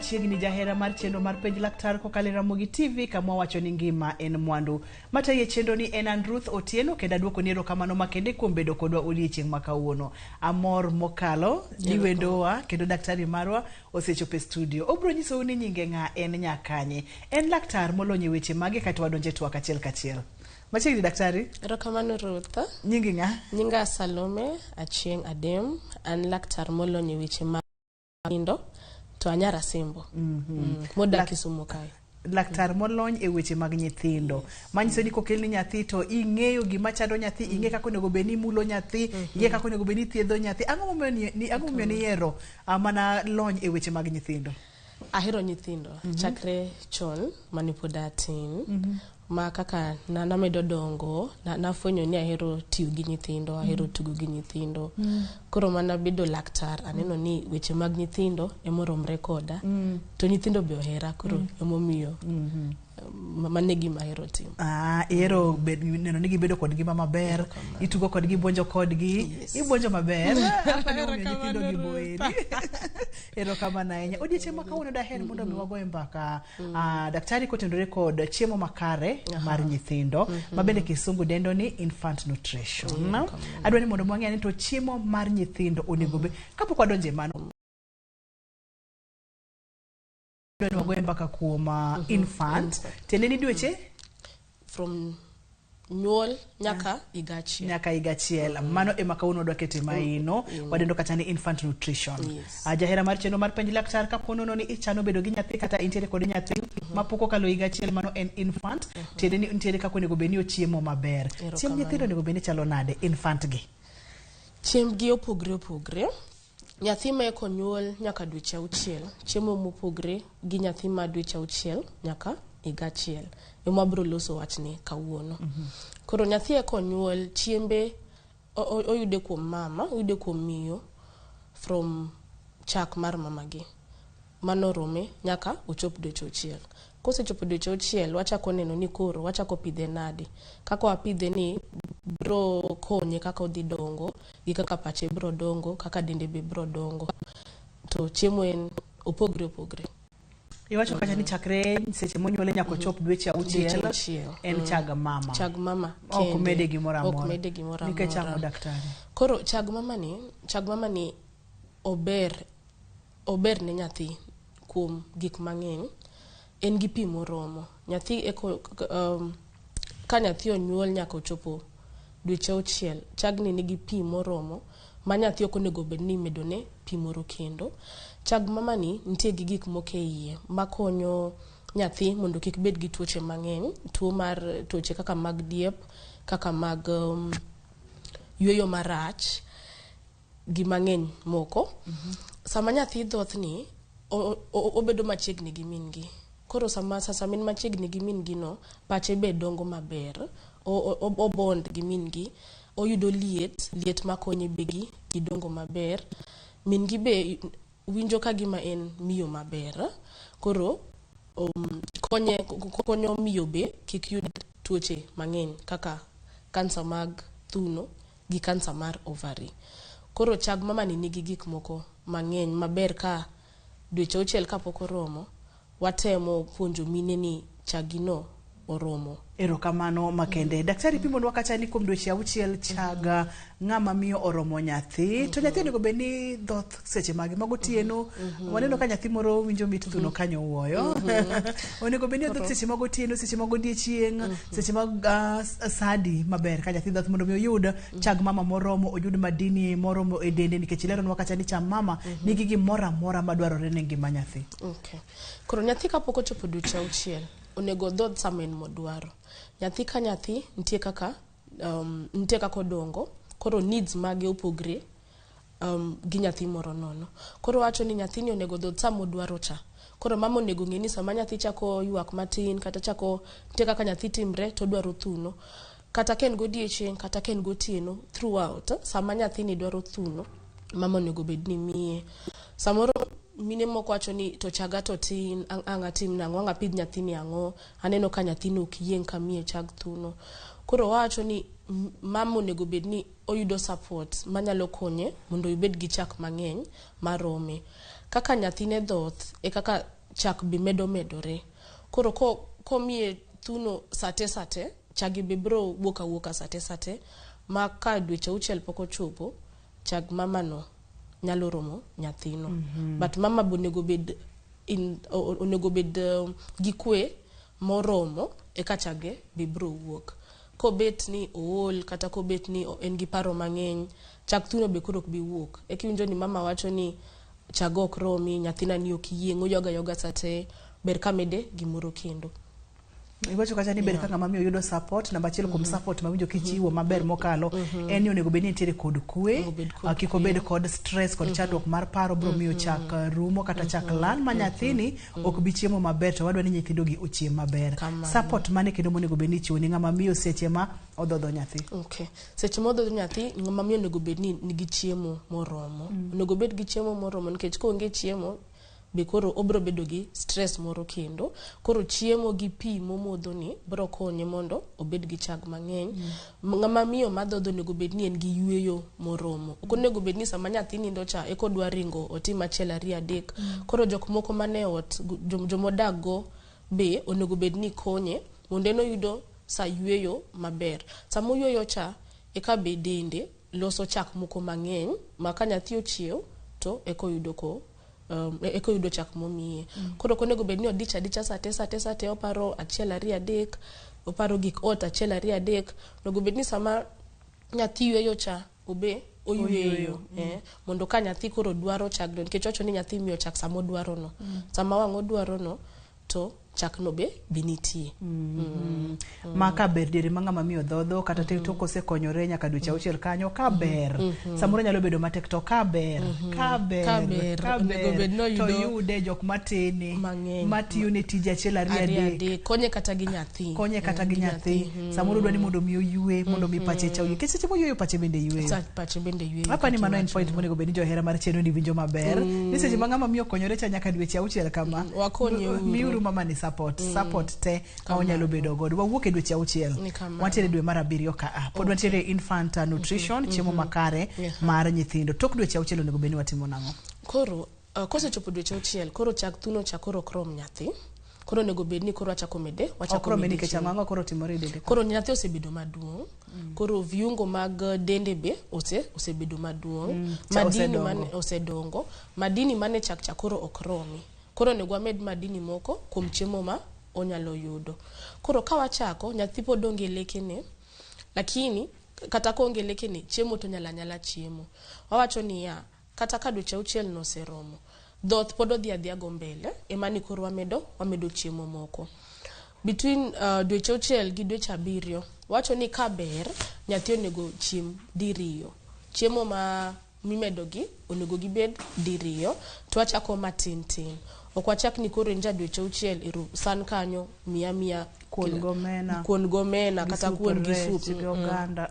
Machiegni jahera mar chenro mar Penj Laktar kokalo e Ramogi TV kama wawacho ni ngima en mwandu. Matayi e chenro ni en an Ruth Otieno kendo aduoko ni erokamano makende kuom bedo kodwa odiechieng' ma kawuono. Amor mokalo ni wendowa kendo daktari marwa osechopo e studio. Obiro nyisou ni nyinge ng'a en nyakanye. En laktar molony e weche mage kaeto wadonjo e twak achiel kachiel. Machiegni daktari. Erokamano Ruth. Nyingi ng'a? Nyinga Salome Achieng' Adem. An laktar molony e weche mag nindo to anyar Asembo. Modak Kisumu kae. Laktar molony e weche mag nyithindo. Manyiso ni kokelni nyathi to ing'eyo gima chando nyathi, ing'e kaka onego bed ni imulo nyathi, ing'e kaka onego bed ni ithiedho nyathi. Ang'o momiyo ni ang'o momiyo niyiero mana lony e weche mag nyithindo? Ahero nyithindo chakre chon mane pod atin. Ma kaka na namedo dongo na, nafwenyo ni ahero tiyo gi nyithindo, ahero tugo gi nyithindo. Koro mana bedo laktar aneno ni weche mag nyithindo emoromre koda. To nyithindo be ohera koro emomiyo mano e gima ahero timo. Ah, ihero neno ni gibedo kod ngima maber, itugo kodgi, ibuonjo kodgi, ibuonjo maber. Apani omiyo nyithindo gi boeri. Erokamano ahinya. Odiechieng' ma kawuono daher mondo mi wagoye mbaka daktari kotenore kod chiemo makare mar nyithindo ma bende kisungu dendo ni infant nutrition. Adwa ni mondo wang'e ni to chiemo mar nyithindo onego bed kapok wadonjo e mano adwa ni wagoye mbaka kuom infant tiende ni dweche From nyuol nyaka higa achiel. Nyaka higa achiel. Mano ema kawuono wadwa kete maino wadendo kata ni infant nutrition. Jahera mar chenro mar Penj Laktar, kapo nono ni ichano bedo gi nyathi kata intiere kod nyathi mapok okalo higa achiel, mano en infant, tiende ni nitiere kaka onego bed ni ochiemo maber. Chiemb nyithindo onego bed ni chalo nade, infant gi? Chiembgi opogre opogre. Nyathi ma eka onyuol nyaka dweche 6 chiemo mopogre gi nyathi ma dweche 6 nyaka higa achiel. Ema wabiro loso wachni kawuono. Koro nyathi eka onyuol, chiembe oyude kuom mama, oyude kuom miyo from chak mar mamagi. Mano rome nyaka ochop dweche 6. Kosechopo dweche 6, wachako neno ni koro wachako pidhe nade. Kaka wapidhe ni bro konye kaka odhi dongo, gi kaka pache bro dongo, kaka dende be bro dongo. To chiemo en opogre opogre. Iwacho kacha ni chakre seche monyuole nyaka ochop dweche 6 6. En chag mama. Chag mama Ok kende. mede gimoro amora. Ok mede gimoro amora. Nikech ang'o, daktari? Koro chag mama ni ober ober ne nyathi kuom gik mang'eny. En gi pi moromo. Nyathi eko ka nyathi onyuol nyaka ochopo dweche 6, chagni nigi pi moromo ma nyathi ok onego bed ni imedo ne pi moro kendo. Chag mama ni nitie gi gik moko e iye makonyo nyathi mondo kik bed gi tuoche mang'eny, tuo mar tuoche kaka mag diep, kaka mag yueyo marach gi mang'eny moko. Sama nyathi dhoth ni obedo machiegni gi min gi. Koro sama en machiegni gi min gi no, pache be dongo maber. O bond gi min gi, oyudo liet, liet makonye be gi dongo maber. Min gi be winjo ka gima en miyo maber. Koro konye konyo miyo be kik yud tuoche mang'eny kaka kansa mag thuno gi kansa mar ovary. Koro chag mama ni nigi gik moko mang'eny maber ka dweche 6 kapok oromo, watemo puonjo mine ni chagi no oromo. Erokamano makende. Daktari pimonwa kacha ni kuom dweche 6 chag ng'ama miyo oromo nyathi. To nyathi onego bed ni dhoth seche mage magotieno. Waneno ka nyathi moro winjo mit thuno kanyo wuoyo. Onego bed ni odhoth seche magotieno, seche magodiechieng', seche mag sadi maber ka nyathi dhoth mondo mi oyud chag mama moromo, oyud madini moromo e dende nikech ileronwa kacha ni cham mama nigi gimoro amora madwarore ne ngima nyathi. Okay. Koro nyathi kapok ochopo dweche 6, onego odhodh sama en modwaro. Nyathi ka nyathi nitie kaka odongo, koro needs mage opogre gi nyathi moro nono. Koro wacho ni nyathini onego odhodh sama odwaro cha. Koro mama onego ng'e ni sama nyathi chako ywak matin kata chako nitie kaka nyathi timre to odwaro thuno. Kata ka en godiechieng' kata ka en gotieno throughout sama nyathini dwaro thuno, mama onego bed ni miye. Samoro mine moko wacho ni to chaga to tin, ang' atim nang'o, ang' apidh nyathini ang'o, aneno ka nyathini ok yieng' kamiye chag thuno. Koro wawacho ni mama onego bed ni oyudo support manyalo konye mondo obed gi chak mang'eny marome. Kaka nyathi ne dhoth e kaka chak be medo medore. Koro komiye thuno sate sate, chagi be biro wuok awuoka sate sate, ma ka dweche auchiel pok ochopo, chag mama no nyalo romo nyathino. But mama be onego bed onego bed gi kwe moromo eka chage be biro wuok. Kobet ni ool kata kobet ni en gi paro mang'eny, chak thuno be koro ok bi wuok. Eka iwinjo ni mama wacho ni chag ok romi, nyathina ni ok yieng', oywago aywaga sate, ber kamede gimoro kendo. Iwacho kacha ni ber ka ng'ama miyo yudo support. Namba achiel kuom support mawinjo kichiwo maber mokalo en ni onego bed ni nitiere kod kwe, Obed kod kik obed kod stress kod chandruok mar paro biro miyo chak rumo kata chak lal ma nyathini ok bi chiemo maber, to wadwa ni nyithindo gi ochiem maber. Kamano. Support mane kendo monego bed ni ichiwo ni ng'ama miyo seche ma odhodho nyathi? Okay. Seche ma odhodho nyathi, ng'ama miyo onego bed ni nigi chiemo moromo. Onego bed gi chiemo moromo nikech koonge chiemo be koro obiro bedo gi stress moro kendo. Koro chiemo gi pi momodho ni biro konye mondo obed gi chak mang'eny. Ng'ama miyo madhodho onego bed ni en gi yueyo moromo. Ok onego bed ni sama nyathi nindo cha eka odwa ringo otim achiel ariyo adek. Koro jok moko mane ot, jomodak go be onego bed ni konye mondo en oyudo sa yueyo maber. Sama oyueyo cha eka be dende loso chak moko mang'eny ma ka nyathi ochiew to eka oyudo ko eka oyudo chak momiye. Koro ok onego bed ni odich adicha sate sate sate, oparo achiel ariyo adek, oparo gik ot achiel ariyo adek. Onego bed ni sama nyathi yueyo cha obe oyueyo, mondo ka nyathi koro dwaro chagno, nikech wacho ni nyathi imiyo chak sama odwaro no. Sama wang' odwaro no to chak no be nitie. Ma ka ber diere ma ng'ama miyo dhodho kata tok kosekonyore nyaka dweche auchiel kanyo, ka ber samoro nyalo bedo matek, to ka ber ka ber Ka ber, ka onego ber bed ni to oyudo yude jok matene mang'eny. matiyo ne tije achiel ariyo ariyo adek, adek, konye kata gi nyathi. Konye kata gi nyathi. Samoro dwa ni mondo mi oyue, mondo mi pache cha oyue, nikech seche moyueyo pache bende yueyo. Pache bende yueyo. Apani kaka mano en iwacho. point monego bed ni johera mar chenro ni winjo maber ni seche ma ng'ama miyo konyore cha nyaka dweche auchiel kama, Wakonye uru. miuru mama ni support, support te ma onyalo bedo godo. Wawuok e dweche auchiel, Ni kamano. wantiere dwe mar abiriyo ka a pod wantiere infant nutrition, chiemo makare mar nyithindo. Tok dweche auchiel onego bed ni watimo nang'o? Koro kosechopo dweche auchiel, koro chak thuno cha koro ok rom nyathi. Koro onego bed ni koro wachako mede, wachako Ok rome mede nikech chiemo. ang'o ang'o koro timore e dende ka? Koro nyathi osebedo maduong'. Koro viungo mag dende be osebedo maduong'. Cha Madini osedongo. mane osedongo. Madini mane chak cha koro ok romi. Koro onego wamed madini moko kuom chiemo ma onyalo yudo. Koro ka wachako, nyathi pod onge lekene, lakini kata koonge lekene, chiemo to onyalo anyala chiemo. Wawacho niya, kata ka dweche auchiel no oseromo, dhoth pod odhi adhiya go mbele, ema ni koro wamedo chiemo moko. Between dweche auchiel gi dweche abiriyo, wacho ni ka ber, nyathi onego chiem diriyo. Chiemo ma mimedo gi onego gibed diriyo, to wachako matin tin. Ok wachak ni koro en ja dweche auchiel ero san kanyo miya miya Kuon gomena. kuon gomena Gi kata sup kuon gi rech, sup. gi oganda.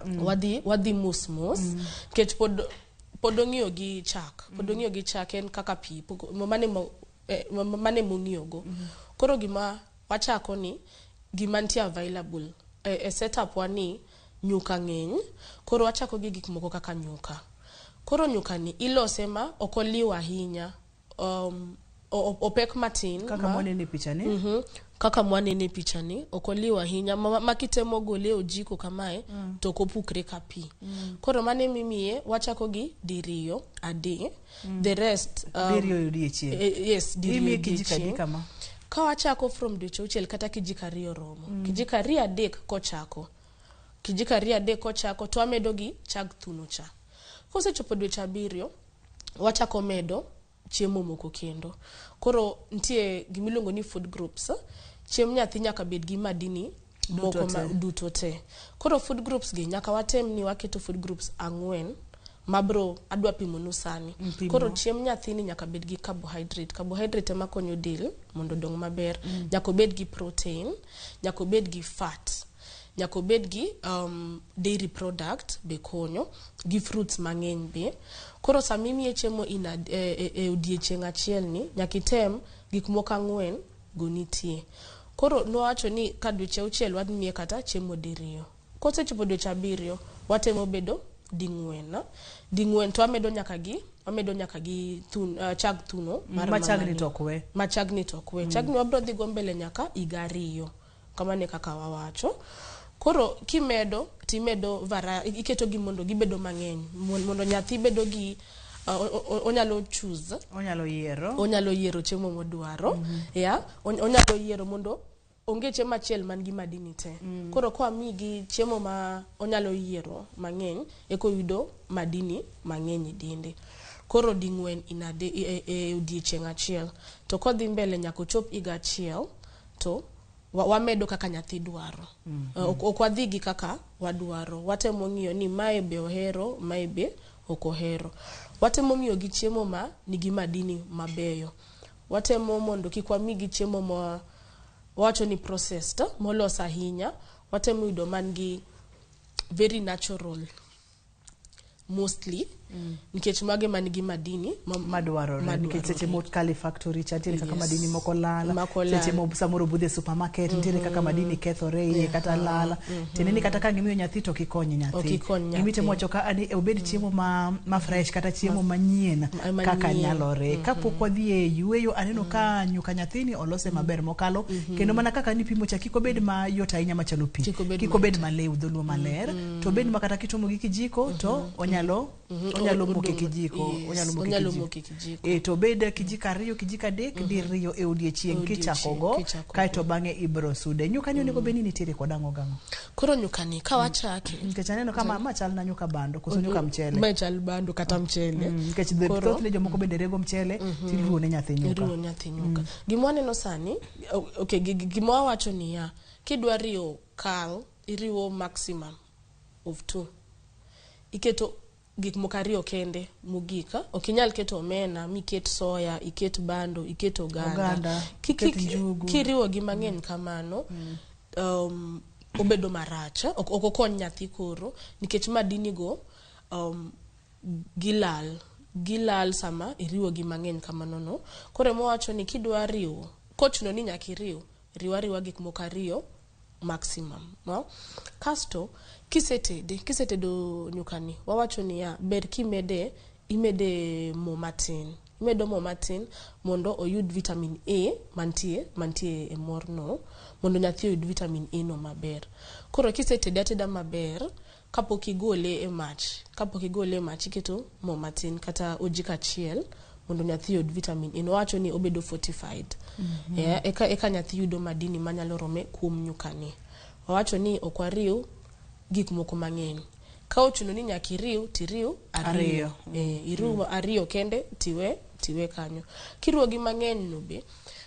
Wadhi mos mos nikech pod ong'iyo gi chak, pod ong'iyo gi chak en kaka pi, mane mong'iyo go. Koro gima wachako ni gima nitie available e setup wa ni nyuka ng'eny, koro wachako gi gik moko kaka nyuka. Koro nyuka ni ilose ma ok oliw ahinya, opek matin kaka mwanene e picha ni. Kaka mwanene e picha ni, ok oliw ahinya ma kitemo gole e ojiko kamae to ok opukre ka pi. Koro mane mimiye wachako gi diriyo adi, the rest Diriyo e odiechieng'. Yes, diriyo Imiye kijiko adi odiechieng'. kama? Ka wachako from dweche auchiel kata kijiko ariyo romo. Kijiko ariyo adek kochako. Kijiko ariyo adek kochako to wamedo gi chag thuno cha. Kosechopo dweche abiriyo, wachako medo chiemo moko kendo. Koro nitie gimiluongo ni food groups. Chiemb nyathi nyaka bed gi madini moko ma duto te. Koro food groups gi nyaka watem ni waketo food groups ang'wen mabro adwa pimonu sani. Koro chiemb nyathini nyaka bed gi carbohydrate. Carbohydrate ema konyo del mondo odong maber. Nyaka obed gi protein, nyaka obed gi fat, nyaka obed gi dairy product be konyo, gi fruits mang'eny be. Koro sama imiye chiemo e odiechieng' achiel ni, nyaka item gik moko ang'wen go nitie. Koro nwawacho ni ka dweche auchiel wamiye kata chiemo diriyo. Kosechopo dweche abiriyo, watemo bedo ding'wen. Ding'wen to wamedo nyaka gi Wamedo nyaka gi chag thuno mar Ma chagni mamani. to ok we. Ma chagni to ok we. Chagni wabiro dhi go mbele nyaka higa 2. Kamano e kaka wawacho. Koro kimedo timedo iketo gi mondo gibedo mang'eny mondo nyathi bedo gi onyalo choose. Onyalo yiero. Onyalo yiero chiemo modwaro. Yeah, onyalo yiero mondo onge chiemo achiel man gi madini te. Koro kwa migi chiemo ma onyalo yiero mang'eny, eko yudo madini mang'eny e dende. Koro ding'wen inade e odiechieng' achiel. To kodhi mbele nyaka ochop higa achiel, to wamedo kaka nyathi dwaro. Ok wadhi gi kaka wadwaro. Watemo ng'iyo ni mae be ohero, mae be ok ohero. Watemo ng'iyo gi chiemo ma nigi madini mabeyo. Watemo mondo kik wamigi chiemo ma wawacho ni processed, molos ahinya. Watemo yudo man gi very natural mostly, nikech mage man gi madini madwarore. Nikech seche mokalo e factory cha nitiere kaka madini moko lal. Moko lal. Seche mo samoro budho e supermarket nitiere kaka madini kethore iye kata lal. Tiende ni kata ka gimiyo nyathi to ok ikony nyathi. Ok ikony nyathi. Gima itemo wacho ka ni obed chiemo ma fresh kata chiemo manyien kaka nyalore. Kapok wadhi e yueyo, aneno ka nyuka nyathini olose maber mokalo. Kendo mana kaka nipimo cha kik obed mayot ahinya machalo pi. Kik obed Kik obed maliw dholuo maler. To obed ma kata kituomo gi kijiko to onyalo moke kijiko, onyalo moke onyalo kijiko. moke kijiko. To obed kijiko 2, kijiko 3 diriyo e odiechieng' kichako go, kichako kaeto bang'e ibro sude. Nyuka ni onego bed ni nitiere kod ang'o gang'o? Koro nyuka ni ka wachake, Nikech aneno ka ma chal na nyuka bando koso nyuka mchele. Ma chal bando kata mchele. Nikech thothne jomoko bende rego mchele tiruo ne nyathi nyuka. Iruo nyathi nyuka. Gima waneno sani, okay, gima wawacho niya, kidwa riwo kal, iriwo maximum of 2. Iketo gik moko 2 kende mogik. Ok inyal keto omena, miket soya, iket bando, iket oganda. Oganda, iket njugu. Kiriwo gi mang'eny kamano, obedo marach. Ok okony nyathi koro, nikech madini go gilal. Gilal sama iriwo gi mang'eny kamano no. Koro ema wawacho ni kidwa riwo, kochuno ni nyaka iriw, riw ariwa gik moko 2 maximum, no? Kasto kisetedo nyukani, wawacho niya, ber kimede, imede mo matin. Imedo mo matin mondo oyud vitamin A mantie e morno, mondo nyathi oyud vitamin A no maber. Koro kisetede ateda maber, kapok igole e mach, kapok igole e mach iketo mo matin kata ojiko achiel mondo nyathi oyud vitamin A. Wawacho ni obedo fortified. Yeah, eka nyathi yudo madini manyalo rome kuom nyukani. Wawacho ni ok wariw gik moko mang'eny. Ka ochuno ni nyaka iriw, tiriw ariyo. Ariyo. Iriw ariyo kende, tiwe kanyo. Kiriwo gi mang'eny no be,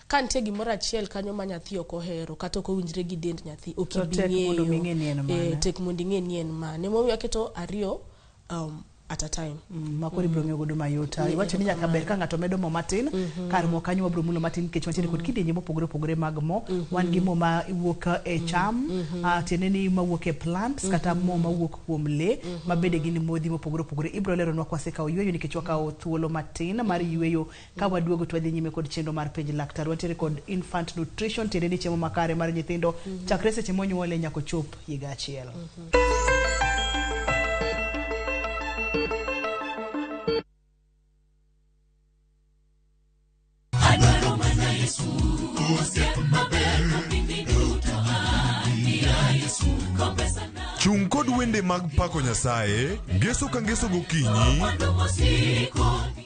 ka nitie gimoro achiel kanyo ma nyathi ok ohero, kata ok owinjre gi dend nyathi, ok To ibi tek mondo ng'eyo. ming'e ni en mane. Tek mondo ing'e ni en mane. Emomiyo aketo ariyo at a time. Ma koro ibiro ng'eyo godo mayot. Iwacho ni nyaka ber ka ng'ato medo mo matin, kar mo kanyo wabiro mulo matin nikech wantiere kod kidienje mopogore opogore mag mo. Wan gi mo ma wuok e cham, tiende ni mawuok e plants, kata mo mawuok kuom lee, ma bende gin modhi mopogore opogore. Ibiro leronwa kwasekawo yueyo nikech wakawo thuolo matin mar yueyo. Ka waduogo to wadhi nyime kod chenro mar penj laktar. Wantiere kod infant nutrition, tiende ni chiemo makare mar nyithindo chakre seche monyuole nyaka ochop higa achiel. Chung' kod wende mag pako Nyasaye, ngeso ka ngeso gokinyi,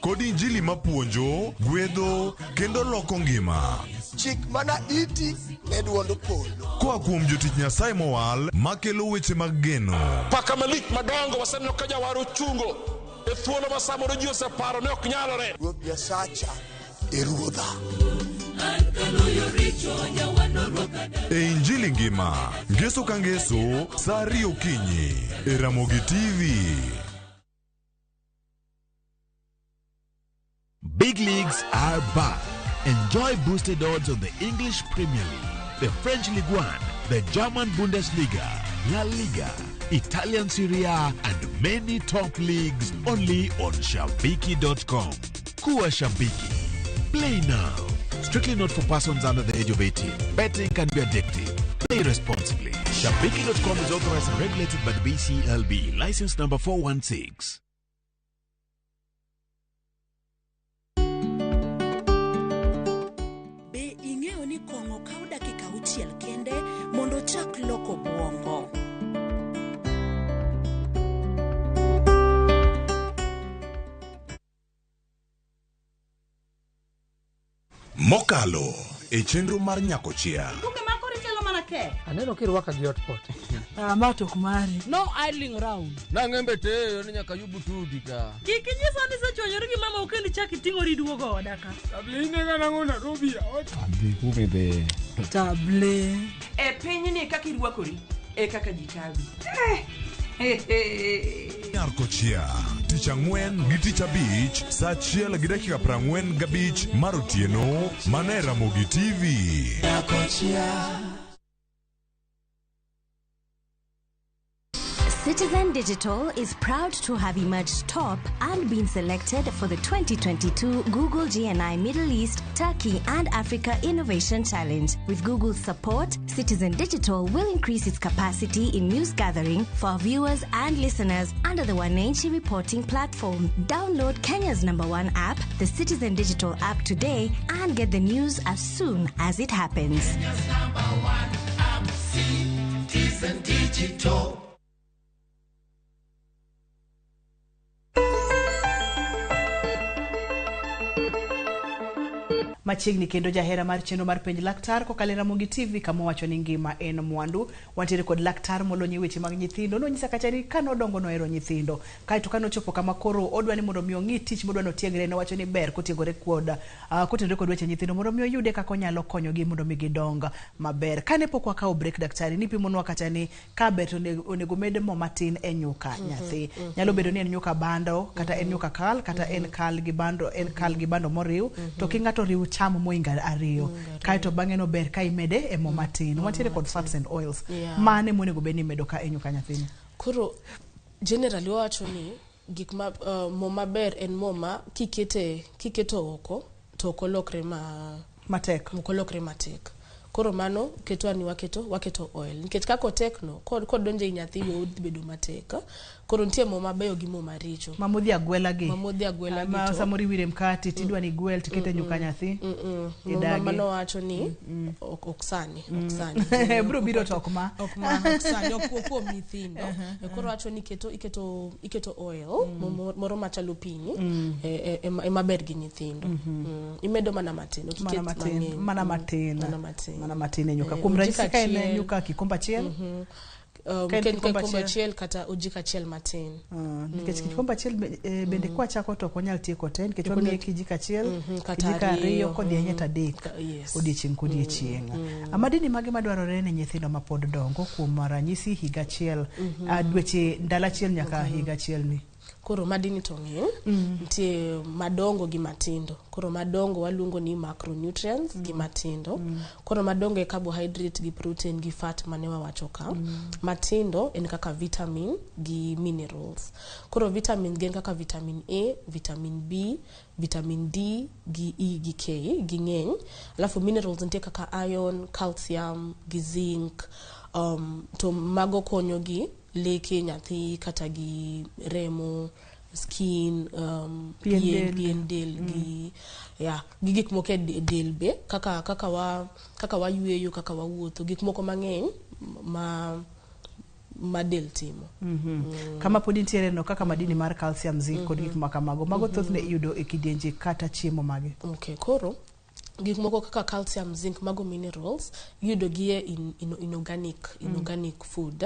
kod injili mapuonjo, gwedho, kendo loko ngima. Chik mana iti ne duond polo. Koa kuom jotich Nyasaye mowal, makelo weche mag geno. Paka malich madongo waseneno ka jawar ochungo e thuolo ma samoro ji oseparo ni ok nyalore. Ruoth Nyasacha e ruodha. E Injili ngima, ngeso ka ngeso, saa 2 okinyi, e Ramogi TV. Big leagues are back. Enjoy boosted odds on the English Premier League, the French Ligue 1, the German Bundesliga, La Liga, Italian Serie A, and many top leagues only on Shabiki.com. Kuwa Shabiki. Play now. Strictly not for persons under the age of 18. Betting can be addictive. Play responsibly. Shabiki.com is authorized and regulated by the BCLB. License number 416. Ing'eyo ni kong'o kawo dakika auchiel kende mondo ochak loko obwongo. Mokalo e chenro mar Nyakochia. Buge ma koro ichalo mana kek. Aneno kirwaka gi hotpot. Ah, ma to ok mari. No idling round. Nang'embe teyo ni nyaka yubu tudi ka. Kik inyisa ni isechwanyori gi mama kendo ichak iting'ori iduogo oda ka. Table inega nang'o Nairobi ot. Adhi kume be. Table. E pinyni kaka irwakori e kaka ji kawi. Nyarkochia tich ang'wen gi tich abich saa 1:45 mar otieno mana e Ramogi TV. Citizen Digital is proud to have emerged top and been selected for the 2022 Google GNI Middle East, Turkey and Africa Innovation Challenge. With Google's support, Citizen Digital will increase its capacity in news gathering for our viewers and listeners under the Wananchi reporting platform. Download Kenya's number one app, the Citizen Digital app today and get the news as soon as it happens. Citizen Digital. Machiegni kendo jahera mar chenro mar penj laktar kokalo e Ramogi TV kama wacho ni ngima en mwandu. Wantiere kod laktar molony e weche mag nyithindo. Nonyisa kacha ni kanodongo nohero nyithindo. Kaeto kanochopo kama koro odwa ni mondo mi ong'i tich modwa notiegre nowacho ni ber kotiegore kod kotenore kod weche nyithindo mondo mi oyude kaka onyalo konyogi mondo mi gidong maber. Kane pok wakawo break daktari nipimonwa kacha ni ka ber to onego med mo matin e nyuka nyathi. Nyalo bedo ni en nyuka bando kata en nyuka kal kata en kal gi bando en kal gi bando moriw to ki ng'ato riw cham moingo ariyo kaeto bang'e no ber ka imede e mo matin. Wantiere kod fats and oils. Mane monego bed ni imedo ka e nyuka nyathini? Koro generally wawacho ni gik ma mo maber en mo ma kiketo oko to ok olokre matek. Ok olokre matek. Koro mano ketwa ni waketo oil nikech kaka otek no kodonjo e nyathi be odhi bedo matek. Koro nitie mo mabeyo gi mo maricho. Ma modhi agwela gi. Ma modhi agwela gi Ma to. samoro iwire mkate tidwa ni igwel tikete nyuka nyathi. Idagi. Mano wacho ni ok sani, ok sani. Bro biro to ok ma. Ok ma, ok sani, ok kuom nyithindo. Koro wacho ni iketo oil moro machalo pini ema ber gi nyithindo. Imedo mana matin, ok iket mang'eny. Mana matin. Mana matin. Mana matin e nyuka. Kuom ranyisi ka en nyuka kikombe achiel. Ka en kikombe achiel kata ojiko achiel matin. Nikech kikombe achiel bende kwachako to ok wanyal tieko te nikech wamiye kijiko achiel, kijiko ariyo kodhi ahinya to adek odiechieng' kodiechieng'. Madini mage madwarore ne nyithindo mapod dongo kuom ranyisi higa achiel, dweche ndalo achiel nyaka higa achiel ni? Koro madini to ng'eny, nitie madongo gi matindo. Koro madongo waluongo ni macronutrients gi matindo. Koro madongo e carbohydrate gi protein gi fat mane wawacho ka. Matindo en kaka vitamin gi minerals. Koro vitamin gin kaka vitamin A, vitamin B, vitamin D gi E gi K gi ng'eny. Alafu minerals nitie kaka iron, calcium gi zinc. To mago konyo gi leke nyathi kata gi remo, skin, pien del gi gi gik moko e del be kaka wayueyo, kaka wawuotho, gik moko mang'eny ma del timo. Kama pod nitiere no kaka madini mar calcium, zinc kod gik makamago mago thothne iyudo e kidienje kata chiemo mage. Okay, koro gik moko kaka calcium, zinc, mago minerals iyudo gi e inorganic food.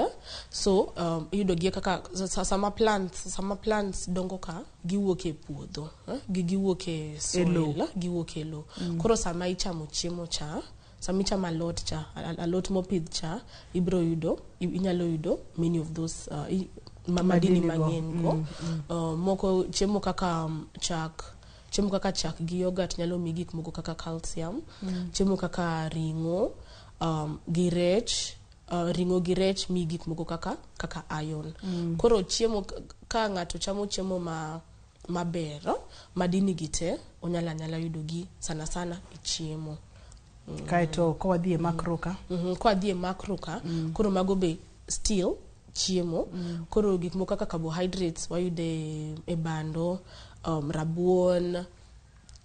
So iyudo gi kaka sama plants dongo ka giwuok e puodho, giwuok e soil, giwuok e lowo. Koro sama ichamo chiemo cha, sama ichamo alot cha, alot mopidh cha, ibiro yudo, inyalo yudo many of those madini mang'eny go. Moko chiemo kaka chak, chiemo kaka chak gi yogurt nyalo miyi gik moko kaka calcium. Chiemo kaka ring'o gi rech, ring'o gi rech miyi gik moko kaka iron. Koro chiemo ka ng'ato chamo chiemo maber, madini gi te onyalo anyala yudo gi sana sana e chiemo. Kaeto ka wadhi e macro ka? Ka wadhi e macro ka, koro mago be still chiemo. Koro gik moko kaka carbohydrates wayude e bando, rabuon,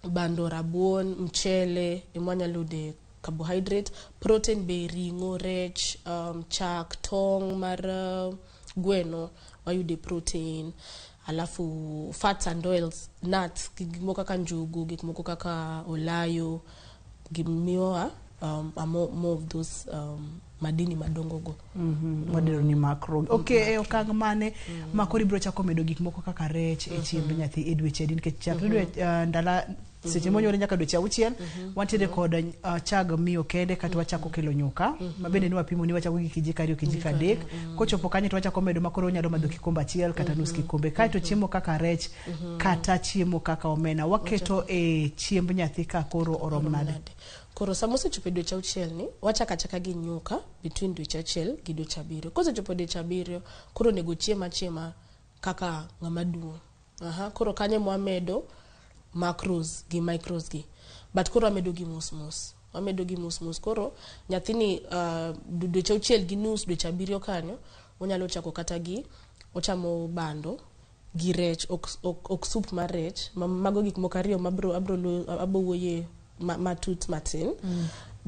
bando, rabuon, mchele, ema wanyalo yude Carbohydrate, protein be ring'o, rech, chak, tong' mar gweno wayude protein. Alafu fats and oils, nuts, gik moko kaka njugu, gik moko kaka olayo, gimiyowa more, more of those madini madongo go. Wadendo ni macro. Okay, e okang' mane ma koro ibiro chako medo gik moko kaka rech e chiemb nyathi e dweche adi? Nikech chakre dwe ndala seche monyuole nyaka dweche 6 wantiere kod chag miyo kende kata wachako kelo nyuka ma bende ne wapimo ni wachako gi kijiko 2 kijiko 3. Kochopo kanyo to wachako medo ma koro onyalo madho kikombe achiel kata nus kikombe. Kaeto chiemo kaka rech kata chiemo kaka omena waketo e chiemb nyathi ka koro orom nade? Koro sama osechopo e dweche 6 ni, wachako achaka gi nyuka between dweche 1 gi dweche 7. Kosechopo dweche 7, koro onego chiem achiema kaka ng'ama duong'. Aha, koro kanyo mwamedo macros gi micros gi. But koro wamedo gi mos mos. Wamedo gi mos mos. Koro nyathini dweche 6.5, dweche 7 kanyo, onyalo chako kata gi ochamo bando gi rech, ok soup mar rech. Mago gik moko ariyo mabro abro wuoye matut matin.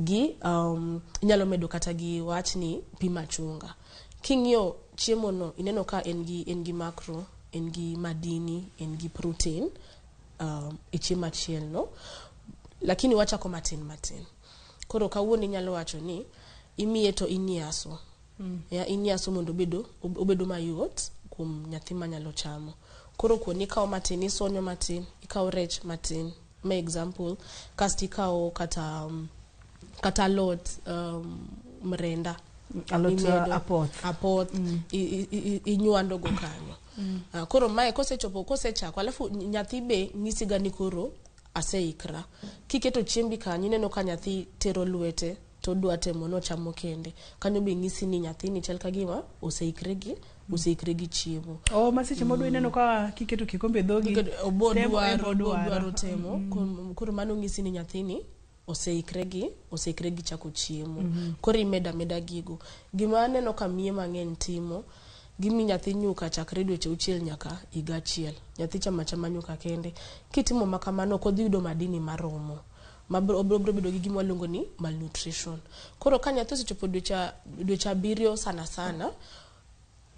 Gi inyalo medo kata gi wachni pi machunga. King'iyo chiemo no, ineno ka en gi macro, en gi madini, en gi protein e chiemo achiel no. Lakini wachako matin matin. Koro kawuono inyalo wacho ni imiye to inyaso. Ya inyaso mondo obedo mayot kuom nyathi manyalo chamo. Koro kuoni ikawo matin, isonyo matin, ikawo rech matin. Ma example, kasto ikawo kata alot mrenda. Alot apoth. Apoth, inywando go kanyo. Koro mae kosechopo, kosechako, alafu nyathi be nyisiga ni koro aseikra. Kiketo chiembi kanyo, ineno ka nyathi tero lwete to odwa temo nochamo kende. Kanyo be nyisi ni nyathini chal ka gima oseikre gi chiemo. Oh, ma seche modwa ineno ka kiketo kikombe e dhogi, obodwaro temo. Koro mano nyisi ni nyathini oseikre gi chako chiemo. Koro imeda ameda gigo. Gima aneno ka miye mang'eny timo, gimi nyathi nyuka chakre dweche 6 nyaka higa 1. Nyathi chama chama nyuka kende. Kitimo makamano ok odhi yudo madini maromo. Obro bedo gi gima waluongo ni malnutrition. Koro ka nyathi osechopo dweche 7 sana sana,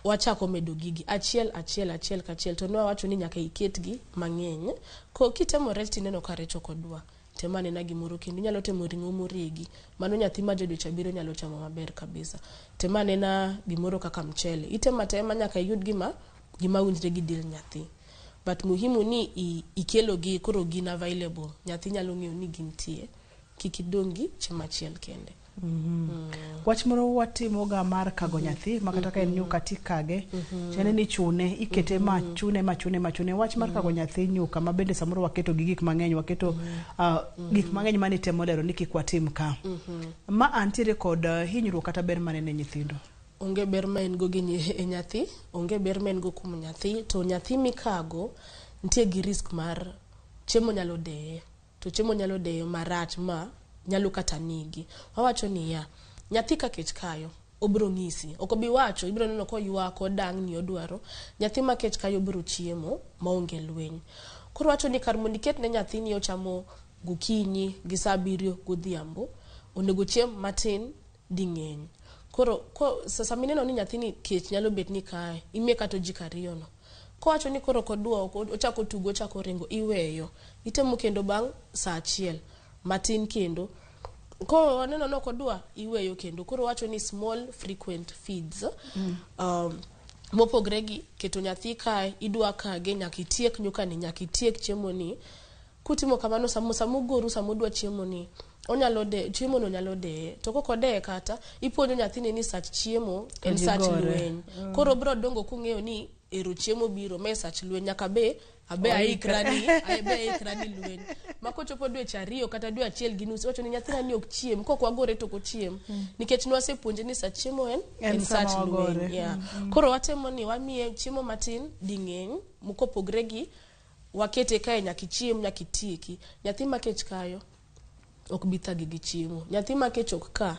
wachako medo gigi achiel achiel achiel kachiel. To ne wawacho ni nyaka iketgi mang'eny. Kitemo rech tineno ka rech ok odwa, tem anena gimoro kendo. Inyalo temo ring'o moregi. Mano nyathi ma ja dweche 7 nyalo chamo maber kabisa. Tem anena gimoro kaka mchele. Itemo atema nyaka iyud gima winjre gi del nyathi. But muhimu ni ikelo gi koro gin available. Nyathi nyalo ng'eyo ni gintie. Kik idong' gi chiemo achiel kende. Wach moro watimoga mar kago nyathi ma kata ka en nyuka tikage, chane ni chune, ikete ma chune ma chune ma chune. Wach mar kago nyathi nyuka ma bende samoro waketo gi gik mang'eny, waketo gik mang'eny mane temo lero ni kik watim ka. Ma antiere kod hinyruok kata ber mane ne nyithindo? Onge ber ma en go gi nyathi, onge ber ma en go kuom nyathi. To nyathi mikago nitie gi risk mar chiemo nyalo deye. To chiemo nyalo deyo marach ma nyalo kata nigi. Wawacho niya, nyathi ka kech kayo, obro ng'isi. Ok obi wacho, ibro neno koywak, odang'ni, odwaro. Nyathi ma kech kayo bro chiemo maonge lweny. Koro wacho ni kar mondo iket ne nyathini ochamo gokinyi gi saa 7 godhiambo, onego chiem matin ding'eny. Koro sama ineno ni nyathini kech nyalo bet ni kae, imiye kata ojiko 2 no. Kowacho ni koro ok odwa, ochako tugo, ochako ringo, iweyo. Itemo kendo bang' saa 1 matin kendo. Ko waneno ni ok odwa, iweyo kendo. Koro wacho ni small frequent feeds. Mopogre gi keto nyathi kae, idwa kage, nyaka itiek nyukani, nyaka itiek chiemo ni. Kutimo kamano, sama ugoru, sama udwa chiemo ni, onyalo de, chiemo no nyalo deye. To kok odeye kata, ipuonjo nyathini ni sach chiemo en sach lweny. Koro bro dongo kung'eyo ni ero chiemo biro, ma e sach lweny, nyaka be abe aikra ni lweny. Ma kochopo dweche 2 kata dwe 1.5, wacho ni nyathina ni ok chiem, kok wagore to ok ochiem. Nikech nwasepuonje ni sach chiemo en sach lweny. Yeah. Koro watemo ni wamiye chiemo matin ding'eny, mokopogre gi wakete kae nyaka ichiem, nyaka itieki. Nyathi ma kech kayo ok bi thagi gi chiemo. Nyathi ma kech ok ka,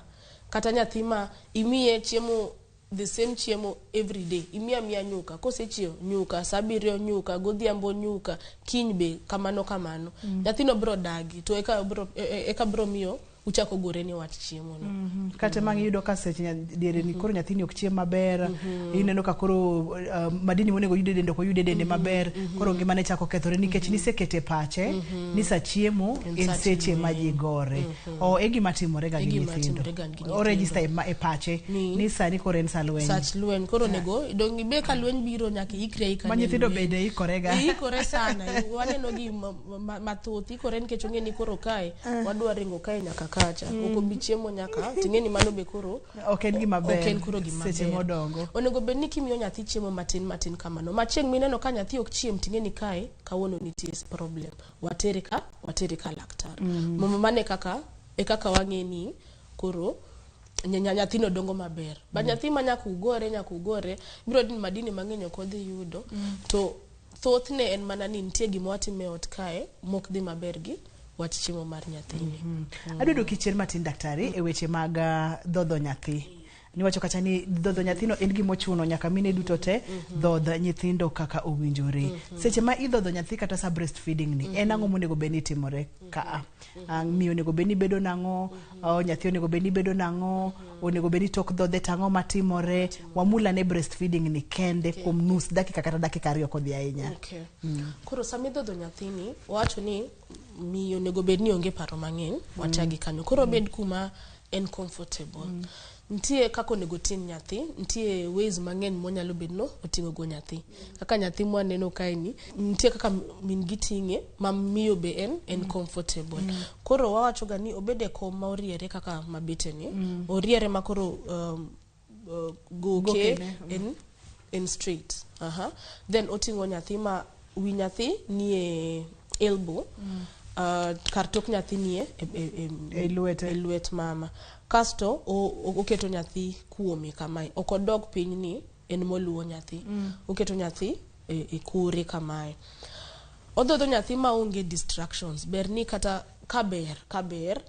kata nyathi ma imiye chiemo the same chiemo every day, imiya miya nyuka, kosechiew nyuka, saa 7 nyuka, godhiambo nyuka, kiny be kamano kamano. Nyathino bro dagi, to eka bro miyo Uchako gore ni wach chiemo no. Kata mang iyudo ka seche diere ni koro nyathini ok chiem maber, ineno ka koro madini monego oyud e dende ok oyud e dende maber, koro ngimane chako kethore nikech nisekete pache ni sa chiemo En en sa seche ma ji gore. O e gima timore ga E gi gima nyithindo. timore ga gi O register e pache ni sani koro en sa lweny. Sach lweny koro onego dong ibe ka lweny biro nyaka iikri aika Ma ne nyithindo lweny. bende ikore ga. Iikore sana waneno gi mathoth ikore nikech ong'e ni koro kae wadwa ringo kae nyaka kacha. Ok obi chiemo nyaka ting'e ni mano be koro Ok en gima ber. ok en koro gima seche ber. modongo. Onego bed ni kimiyo nyathi chiemo matin matin kamano ma chieng' mineno ka nyathi ok chiem ting'e ni kae kawuono nitie problem watere ka laktar. Mano e kaka wang'e ni koro nyathino dongo maber. But nyathi ma nyaka ugore biro yudo ni madini mang'eny ok odhi yudo. To thothne en mana ni nitie gima watimo e ot kae mok dhi maber gi wach chiemo mar nyathini. Adwa dwoki chien matin daktari e weche mag dhodho nyathi. Niwacho kacha ni dhodho nyathino en gima ochuno nyaka mine duto te dhodh nyithindo kaka owinjore. Seche ma idhodho nyathi kata sa breastfeeding ni, en ang'o monego bed ni timore ka? Miyo onego bed ni bedo nang'o? Nyathi onego bed ni bedo nang'o? Onego bed ni tok dhodhe tang'o matimore? Wamul ane breastfeeding ni kende kuom nus dakika kata dakika 2 kodhi ahinya. Okay. Koro sama idhodho nyathini, wawacho ni miyo onego bed ni onge paro mang'eny, wachagi kanyo. Koro obed kuma en comfortable. Nitie kaka onego ting' nyathi, nitie ways mang'eny monyalo bedo no oting'o go nyathi. Kaka nyathi mwaneno kae ni, nitie kaka min gi ting'e ma miyo be en comfortable. Koro wawacho ga ni obed e kom ma oriere kaka mabete ni, oriere ma koro goke Gokene, en straight. Then oting'o nyathi ma wi nyathi nie elbow. Kar tok nyathi nie E lwete. e lwet mama. Kasto oketo nyathi kuome kamae. Ok odog piny ni en moluwo nyathi. Oketo nyathi e kore kamae. Odhodho nyathi maonge distractions. Ber ni kata kaber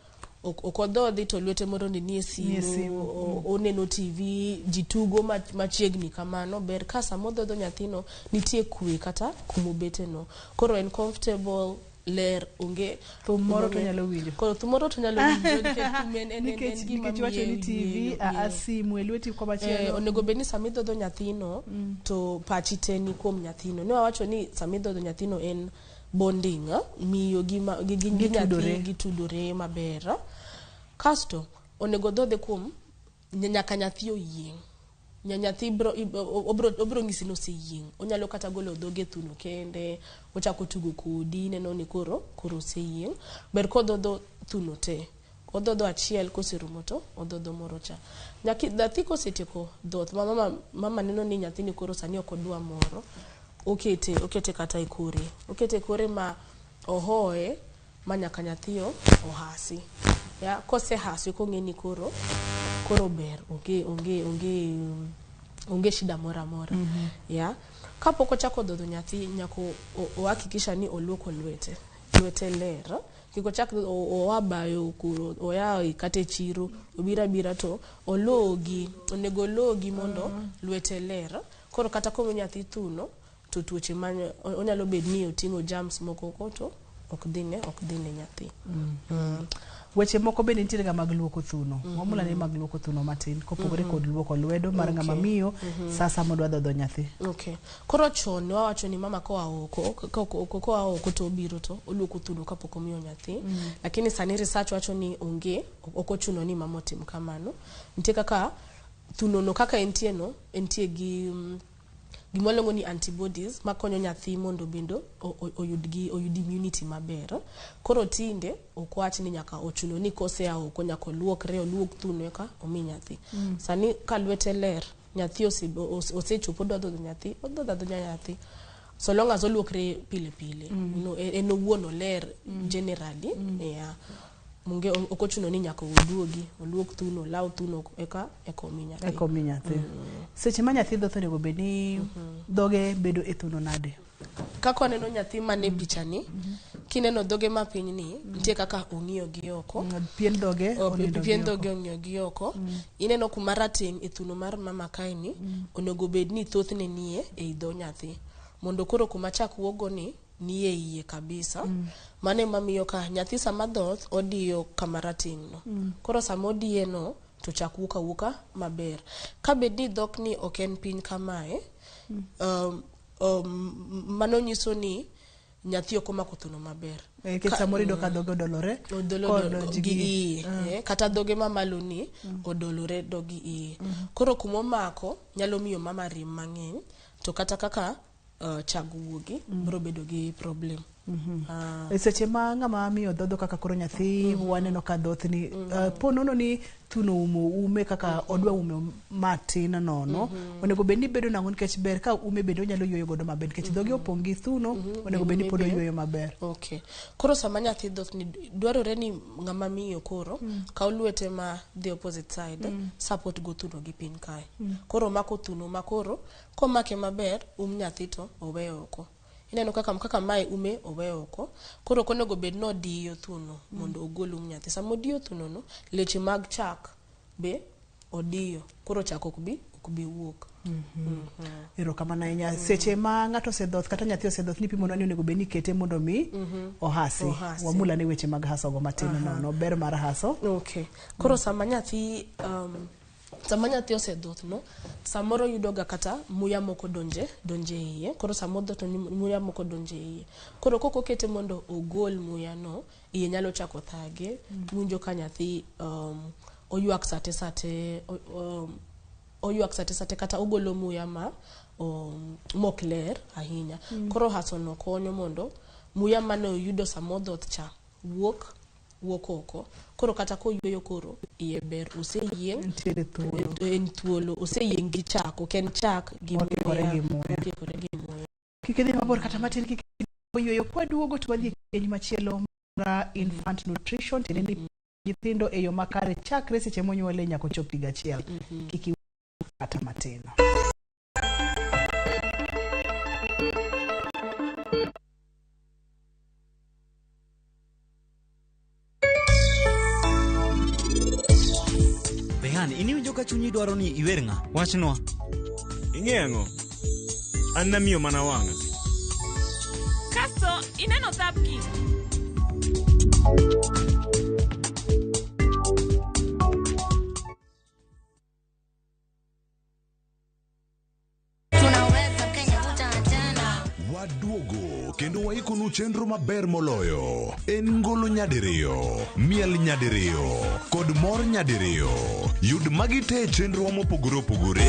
ok odhodhi to lwete moro ni nie Nie simu, simu. Oneno TV, ji tugo machiegni kamano. Ber ka sama odhodho nyathino nitie kwe kata kumobete no. Koro en comfortable, ler onge Thum moro to onyalo winjo. Koro thum moro to onyalo winjo nikech thum en gima Nikech iwacho ni miye TV, yweyo, simu e lweti komachielo. Onego bed ni sama idhodho nyathino to pachi te ni kuom nyathino. Ne wawacho ni sama idhodho nyathino en bonding, miyo gi gi Gitudore. nyathi gitudore maber. Kasto onego dhodhe kuom nyaka nyathi oyieng'. Nyathi obro nyisi ni oseyieng'. Onyalo kata golo dhoge e thuno kende, ochako tugo kodi, ineno ni koro oseyieng'. Ber kodhodho thuno te. Odhodho achiel koserumo to odhodho moro cha. Nyathi kosetieko dhoth, ma mama neno ni nyathini koro sani ok odwa moro, okete kata e kore. Okete e kore ma ohoye ma nyaka nyathi ohasi. Ya, kosehasi kong'e ni koro ber, onge shida moro amora. Ya, kapok ochako dhodho nyathi, nyaka ohakikisha ni oluoko lwete. Lwete ler. Kik ochak oa bayo kuro, oya kata e chiro, obiro abira to ologi, onego ologi mondo lwete ler. Koro kata komiyo nyathi thuno, to tuoche ma onyalo bed ni oting'o germs moko ko to ok dhi ne nyathi. Weche moko bende nitiere ga mag luoko thuno. Wamula ni mag luoko thuno matin kopogore kod luoko lwedo mar ng'ama miyo sasa modwa dhodho nyathi. Okay. Koro chon wawacho ni mama koa oko to obiro to oluoko thuno kapok omiyo nyathi. Lakini sani research wacho ni onge, ok ochuno ni mama otim kamano. Nitie kaka thuno no kaka entie no, entie gi gima waluongo ni antibodies makonyo nyathi mondo bende oyud immunity maber. Koro tinde ok wach ni nyaka ochuno ni kosea oko nyaka oluokre, oluok thuno eka omi nyathi. Sani ka lwete ler, nyathi osechopo odwa dhodho nyathi, odhodho adhodha nyathi. So long as oluokre pile pile, en owuon oler generally, yeah. Munge ok ochuno ni nyaka oduogi, oluok thuno, olaw thuno eka omi nyathi. Eka omi nyathi. Seche ma nyathi dhoth onego bed ni dhoge bedo e thuno nade? Kaka waneno nyathi mane picha ni, kineno dhoge ma piny ni, nitie kaka ong'iyo gi oko. Pien dhoge onindo gi Pien oko. dhoge ong'iyo gi oko. Ineno kuma rateng' e thuno mar mama kae ni, onego bed ni thothne nie ei dho nyathi. Mondo koro kuma chak wuogo ni, nie iye kabisa. Mano ema miyo ka nyathi sama dhoth odiyo kama rateng' no. Koro sama odiye no to chak wuok awuoka maber. Kabed ni dhok ni ok en piny kamae, mano nyiso ni nyathi ok omako thuno maber. Nikech samoro iyudo ka dhoge odolore odolo gi iye, kata dhoge mamalo ni odolore do gi iye. Koro kumomako nyalo miyo mama rem mang'eny, to kata kaka chag wuogi biro bedo gi problem. E seche ma ng'ama miyo dhodho kaka koro nyathi waneno ka dhothni po nono ni thuno umo ume kaka odwa ume matin nono, onego bed ni bedo nang'o? Nikech ber ka ume bende onyalo yueyo godo maber, nikech dhoge opong' gi thuno, onego bed ni pod oyueyo maber. Okay. Koro sama nyathi dhothni, dwarore ni ng'ama miyo koro kaw lwete ma the opposite side, support go thuno gi piny kae. Koro mako thuno ma koro komake maber, nyathi to owe oko. Ineno kaka mae ume owe oko. Koro ok onego bed ni odiyo thuno mondo ogol nyathi. Sama odiyo thuno no, leche mag chak be odiyo. Koro chak ok bi wuok. Erokamano ahinya. Seche ma ng'ato osedhoth kata nyathi osedhoth, nipimo ni onego bed ni ikete mondo mi ohasi. Wamul ane weche mag haso go matin nono, ber mar haso. Okay. Koro sama nyathi osedhoth no, samoro yudo ga kata muya moko donje iye. Koro sama odhoth no, muya moko donje iye. Koro kok okete mondo ogol muya no, iye nyalo chako thage. Winjo ka nyathi oywak sate sate, oywak sate sate, kata ogolo muya ma mok ler ahinya. Koro haso no konyo mondo muya mane oyudo sama odhoth cha wuok oko. Koro kata koyueyo koro iye ber, oseyieng', en thuolo, oseyieng' gi chak, ok en chak gi muya. Kik idhi mabor kata matin, kik oyueyo. Kwaduogo to wadhi e keny machielo mar infant nutrition, tiende ni nyithindo e yo makare chakre seche monyuole nyaka ochop higa achiel. Kik iwe kata matin. Rehan, iniwinjo ka chunyi dwaro ni iwer ng'a? Wachnwa. Ing'e ang'o? An namiyo mana wang'a. Kasto ineno thapki. Waduogo kendo waikonu chenro maber moloyo. En ngolo nyadiriyo, miel nyadiriyo, kod mor nyadiriyo. Yud magi te e chenro mopogore opogore.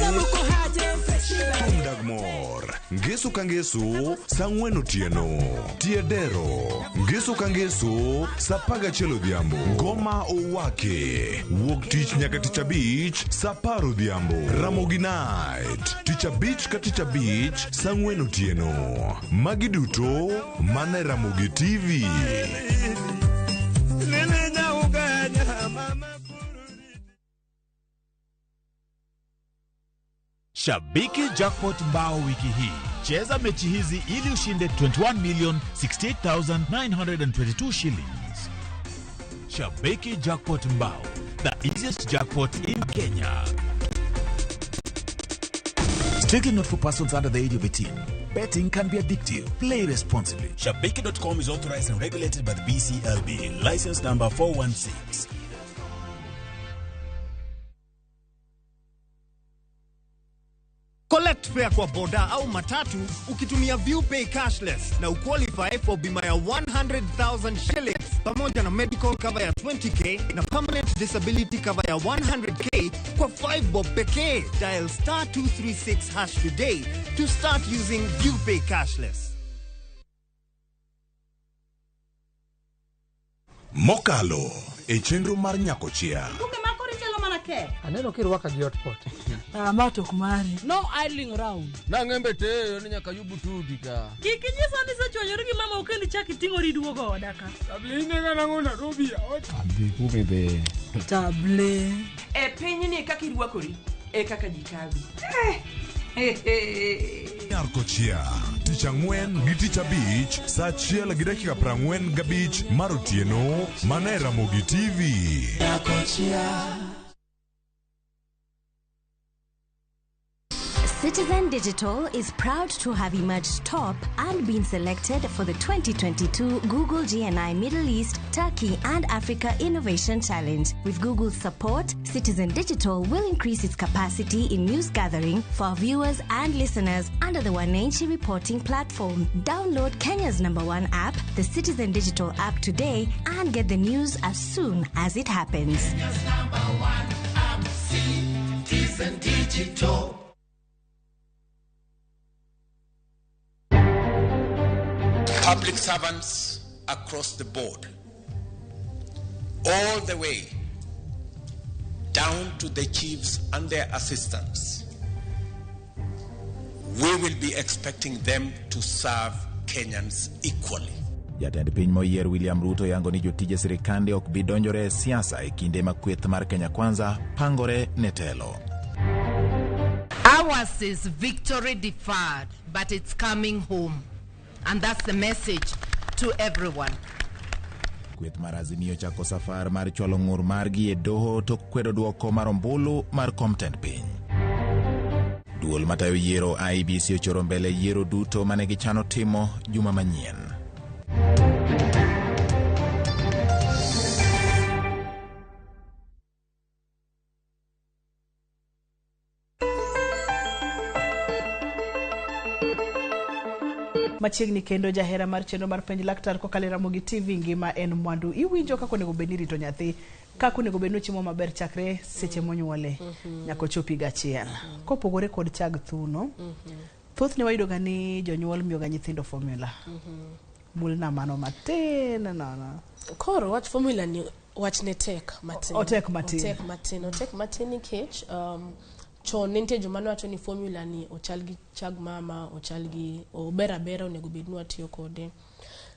Thum dag mor, ngeso ka ngeso, saa 4 otieno. Tie dero, ngeso ka ngeso, saa 11 odhiambo. Ngoma owake, wuok tich nyaka tich abich, saa 10 odhiambo. Ramogi Night, tich abich ka tich abich, saa 4 otieno. Magi duto mana e Ramogi TV. Shabiki Jackpot Mbao wiki hii. Cheza mechi hizi ili ushinde 21,068,922 shillings. Shabiki Jackpot Mbao, the easiest jackpot in Kenya. Strictly not for persons under the age of 18. Betting can be addictive. Play responsibly. Shabiki.com is authorized and regulated by the BCLB. License number 416. Collect fare kwa boda au matatu ukitumia ViewPay cashless na uqualify for bima ya 100,000 shillings pamoja na medical cover ya 20k na permanent disability cover ya 100k kwa 5 bob pekee. Dial *236# today to start using ViewPay cashless. Mokalo e chenro mar Nyakochia. Aneno kirwaka gi hotpot. Ma to ok mari. No idling round. Nang'embe teyo ni nyaka yubu tudi ka. Kik inyisa ni isechwanyori gi mama kendo ichak iting'ori iduogo oda ka. Table inega nang'o Nairobi ot. Adhi kume be. Table. E pinyni kaka irwakori e kaka ji kawi. Nyakochia, tich ang'wen gi tich abich, saa 1:45 mar otieno, mana e Ramogi TV. Nyakochia. Citizen Digital is proud to have emerged top and been selected for the 2022 Google GNI Middle East, Turkey and Africa Innovation Challenge. With Google's support, Citizen Digital will increase its capacity in news gathering for our viewers and listeners under the Wananchi reporting platform. Download Kenya's number one app, the Citizen Digital app today, and get the news as soon as it happens. Kenya's number one app, Citizen Digital. Public servants across the board, all the way down to the chiefs and their assistants, we will be expecting them to serve Kenyans equally. Jatend piny moyier William Ruto yango ni jotije sirikande ok bi donjore e siasa e kinde ma kweth mar Kenya Kwanza pangore ne telo. Ours is victory deferred, but it's coming home. And that's the message to everyone. Kweth mar Azimio chako safar mar chwalo ng'ur margi e doho tok kwedo duoko mar ombulu mar kom tend piny. Duol matayo yiero IEBC ochoro mbele yiero duto mane gichano timo juma manyien. Machiegni kendo jahera mar chenro mar penj laktar kokalo e Ramogi TV ngima en mwandu. Iwinjo kaka onego bed ni irito nyathi, kaka onego bed ni ochiemo maber chakre seche monyuole nyaka ochop higa achiel. Kopogore kod chag thuno, thothne wayudo ga ni jonyuol miyo ga nyithindo formula. Mulna mano matin nono. Koro wach formula ni wachne tek matin. Otek matin. Otek matin. Otek matin nikech chon ne nitie joma ne wacho ni formula ni ochal gi chag mama, ochal gi ober abera onego bed ni watiyo kode.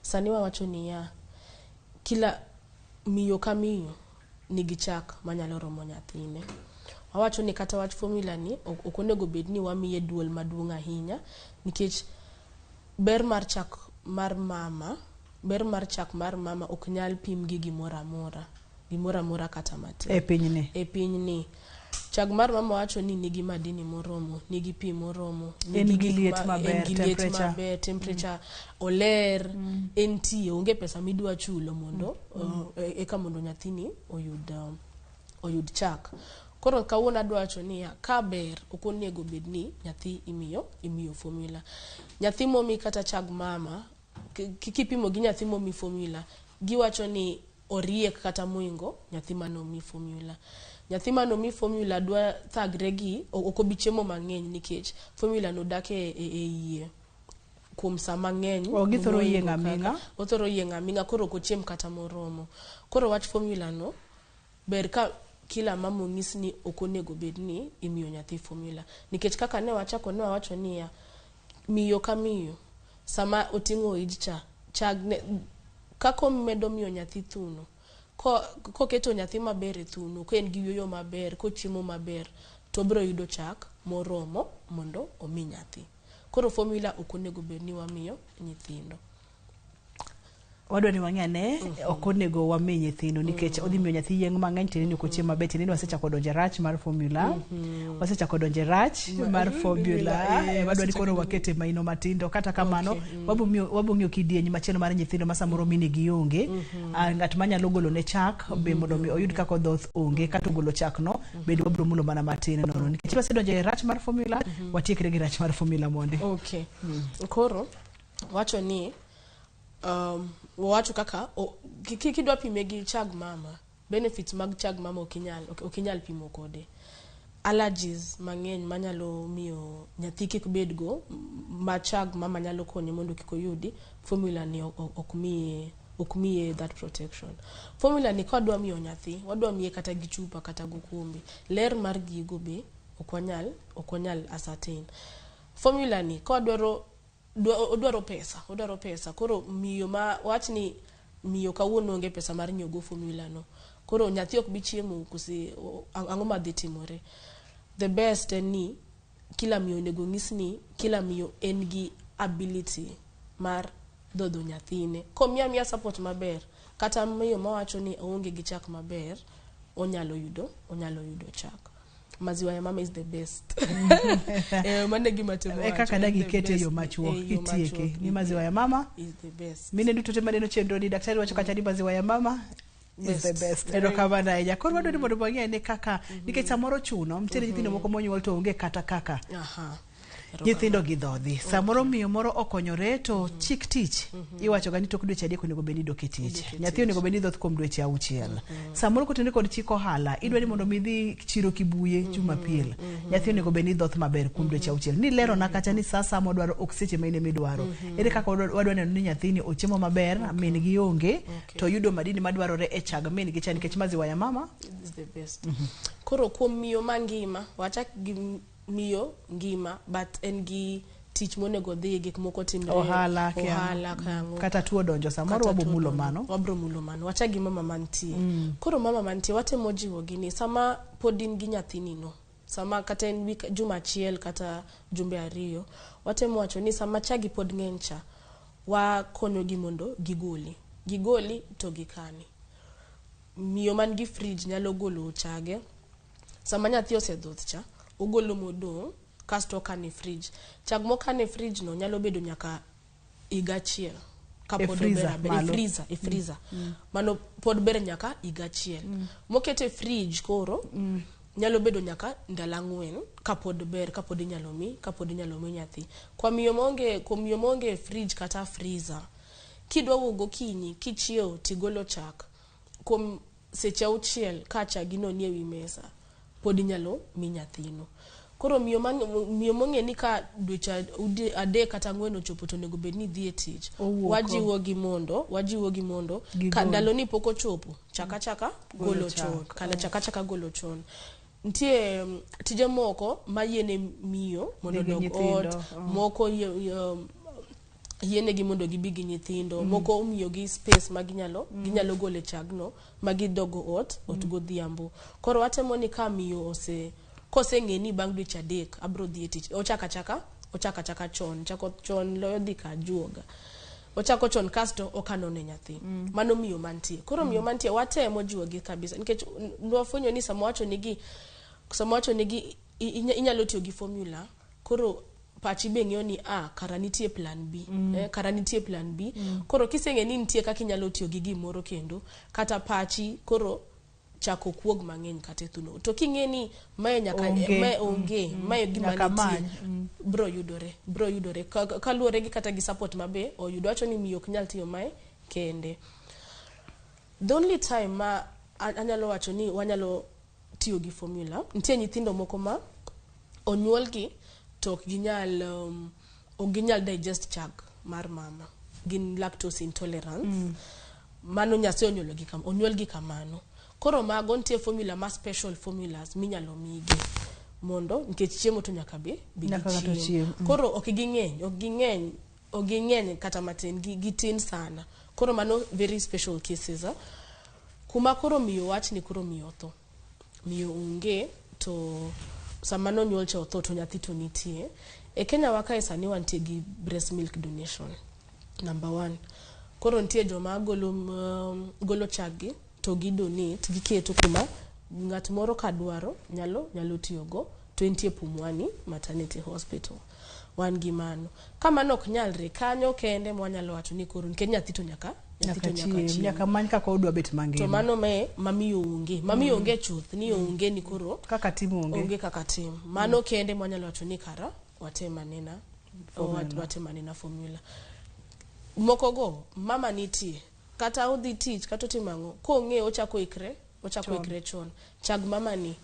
Sani wawacho niya, kila miyo ka miyo nigi chak manyalo romo nyathine. Wawacho ni kata wach formula ni ok onego bed ni wamiye duol maduong' ahinya nikech ber mar chak mar mama, ber mar chak mar mama ok nyal pim gi gimoro amora. Gimoro amora kata matin. E pinyni. E pinyni. Chag mar mama wacho ni nigi madini moromo, nigi pi moromo, En gi liet maber, en gi liet temperature. maber, temperature oler, entie, onge pesa midwa chulo mondo eka mondo nyathini oyud chak. Koro kawuono adwa wacho niya, ka ber ok onego bed ni nyathi imiyo formula. Nyathi momi kata chag mama, kipimo gi nyathi momi formula, giwacho ni oriek kata moingo nyathi manomi formula. Nyathi manomi formula dwa thagre gi, ok obi chiemo mang'eny nikech formula no dak e iye kuom saa mang'eny. O, githoro yieng' aming'a. Othoro yieng' aming'a, koro ok ochiem kata moromo. Koro wach formula no, ber ka kila mama onyis ni ok onego bed ni imiyo nyathi formula. Nikech kaka ne wachako ne wawacho niya, miyo ka miyo, sama oting'o ich cha, chag ne, kaka omedo miyo nyathi thuno, koketo nyathi maber e thuno, ka en gi yueyo maber, kochiemo maber, to obiro yudo chak moromo mondo omi nyathi. Koro formula ok onego bed ni wamiyo nyithindo. Wadwa ni wang'e ane, ok onego wami nyithindo nikech odhi miyo nyathi yieng' mang'eny, tiende ni ok ochiem maber, tiende ni wasechako donjo e rach mar formula. Wasechako donjo e rach mar formula. Wadwa ni koro wakete maino matindo. Kata kamano, wabo ng'iyo kidieny machielo mar nyithindo ma samoro mine gi onge. Ng'at manyalo golo ne chak, be mondo mi oyud kaka odhoth onge, kata ogolo chak no, bende wabiro mulo mana matin nono. Nikech wasedonjo e rach mar formula, watiekre gi rach mar formula mondi. Okay. Koro, wacho ni, wacho kaka kidwa pime gi chag mama, benefits mag chag mama ok inyal pimo kode. Allergies mang'eny manyalo miyo nyathi kik bedgo, ma chag mama nyalo konye mondo kik oyudi, formula ni ok miye that protection. Formula ni ka wadwa miyo nyathi, wadwa miye kata gi chupa kata gi okombe, ler mar gigo be ok wanyal ascertain. Formula ni ka wadwaro odwaro pesa, odwaro pesa. Koro miyo ma wach ni miyo kawuono onge pesa mar nyiewo go formula no. Koro nyathi ok bi chiemo kose ang'o madhi timore. The best en ni kila miyo onego nyis ni kila miyo en gi ability mar dhodho nyathine. Komiya miya support maber, kata miyo mawacho ni oonge gi chak maber, onyalo yudo chak. Maziwa ya mama is the best. Mano e gima atemo E wacho, kaka en dang the ikete e best. yo machuok E yo itieke machuok, ni maziwa ya mama is the best. Mine duto te maneno chenro ni daktari wacho kacha ni maziwa ya mama is the Best. best. Erokamano ahinya. Koro wadwaro ni mondo wang'e ni kaka nikech samoro chuno nitiere nyithindo moko monyuol to onge kata kaka Aha. nyithindo gi dhodhi. Samoro miyo moro okonyore to chik tich iwacho ga ni tok dweche 3 onego bed ni idok e tich. Nyathi onego bed ni dhoth kuom dweche 6. Samoro kotenore kod chik ohala idwa ni mondo mi idhi chiro Kibuye Jumapil. Nyathi onego bed ni dhoth maber kuom dweche 6. Ni lerona kacha ni sa modwaro ok seche ma in ema idwaro. Ere kaka wadwa neno ni nyathini ochiemo maber, min gi onge to yudo madini madwarore e chag min gi cha nikech maziwa ya mama is the best. Koro kuom miyo mangima, wachak gi miyo ngima, but en gi tich monego odhi, gik moko timre, Ohala, kia- ohala kang'o. Kata tuo donjo samoro Kata wabo tuo mulo donjo. mano. Wabro mulo mano. Wachak gi mama mantie. Koro mama mantie watemo jiwogi ni sama pod in gi nyathini no, sama kata en wik juma achiel kata jumbe 2, watemo wacho ni sama chagi pod ng'eny cha, wakonyogi mondo gigoli. Gigoli to gikani. Miyo man gi fridge nyalo golo chage. Sama nyathi osedhoth cha, ogolo modong' kasto okano e fridge. Chag mokano e fridge no nyalo bedo nyaka higa achiel. Kapod E freezer, ober aber. E malo. freezer, e freezer. Mano pod ber nyaka higa achiel. Moket e fridge koro nyalo bedo nyaka ndalo 4 kapod ber, kapod inyalo mi, kapod inyalo mi nyathi. Kwa miyo maonge, kuom miyo maonge fridge kata freezer, kidwa wuok gokinyi, kichiew tigolo chak. Kuom seche 6 ka chagino nie wi mesa, pod inyalo mi nyathino. Koro miyo mong'e ni ka dweche 3 kata 4 ochopo to onego bed ni dhi e tich. Owuok. Wajiwo gi mondo Gigol. ka ndalo ni pok ochopo, chaka chaka Golo golo chak. chon. Kana chaka chaka golo chon. Nitie tije moko ma yiene miyo mondo Dhi gi odog nyithindo, ot, moko yienegi mondo gibi gi nyithindo, moko omiyogi space ma ginyalo ginyalo gole chagno ma gidogo ot godhiambo. Koro watemo ni ka miyo koseng'e ni bang' dweche 3 abro dhi e tich, ochaka chaka chon, chako chon loyo dhi ka ajuoga. Ochako chon kasto okano ne nyathi. Mano miyo mantie. Koro miyo mantie watemo jiwogi kabisa nikech nwafwenyo ni sama wacho nigi inyalo tiyo gi formula, koro pachi be ng'eyo ni kara nitie plan B. Kara nitie plan B. Koro kiseng'e ni nitie kaka inyalo tiyo gi gimoro kendo, kata pachi koro chako kuog mang'eny kata e thuno. To king'e ni mae nyaka Onge. mae onge, mae gima Nyaka nitie, many. Bro yudore, bro yudore. Kaluwore gi kata gi support mabe oyudo, wacho ni miyo ok nyal tiyo mae kende. The only time ma anyalo wacho ni wanyalo tiyo gi formula, nitie nyithindo moko ma onyuolgi to ok ginyal digest chak mar mama. Gin lactose intolerance. Mano Nyasaye onyuologi onyuolgi kamano. Koro mago nitie formula ma special formulas minyalo migi mondo nikech chiemo to nyaka be Nyaka ng'ato gichiem. chiem. Koro ok ging'eny kata matin, gitin sana. Koro mano very special cases. Kuma koro miyo wach ni koro miyo otho. Miyo onge to sama nonyuol cha otho to nyathi to nitie. E Kenya wa kae sani wantie gi breast milk donation number 1. Koro nitie joma golo chaggi to gi donate, giketo kuma ng'at moro ka dwaro nyalo tiyogo, to entie Pumwani Maternity Hospital. Wan gi mano. Ka mano ok nyalre, kanyo kende mwanyalo wacho ni koro nikech nyathi to nyaka Nyaka chiem, chiem. nyaka many kaka odwa bet mangima. To mano me mamiyo onge, mamiyo onge chuth, ni onge ni koro kaka tim onge. Onge kaka tim. Mano kende mwanyalo wacho ni kara watem anena Formula. Watem anena formula. Moko go mama nitie, kata odhi tich kata otimo ang'o, kong'e ochako ikre, ochako Chon. ikre chon. Chag mama ni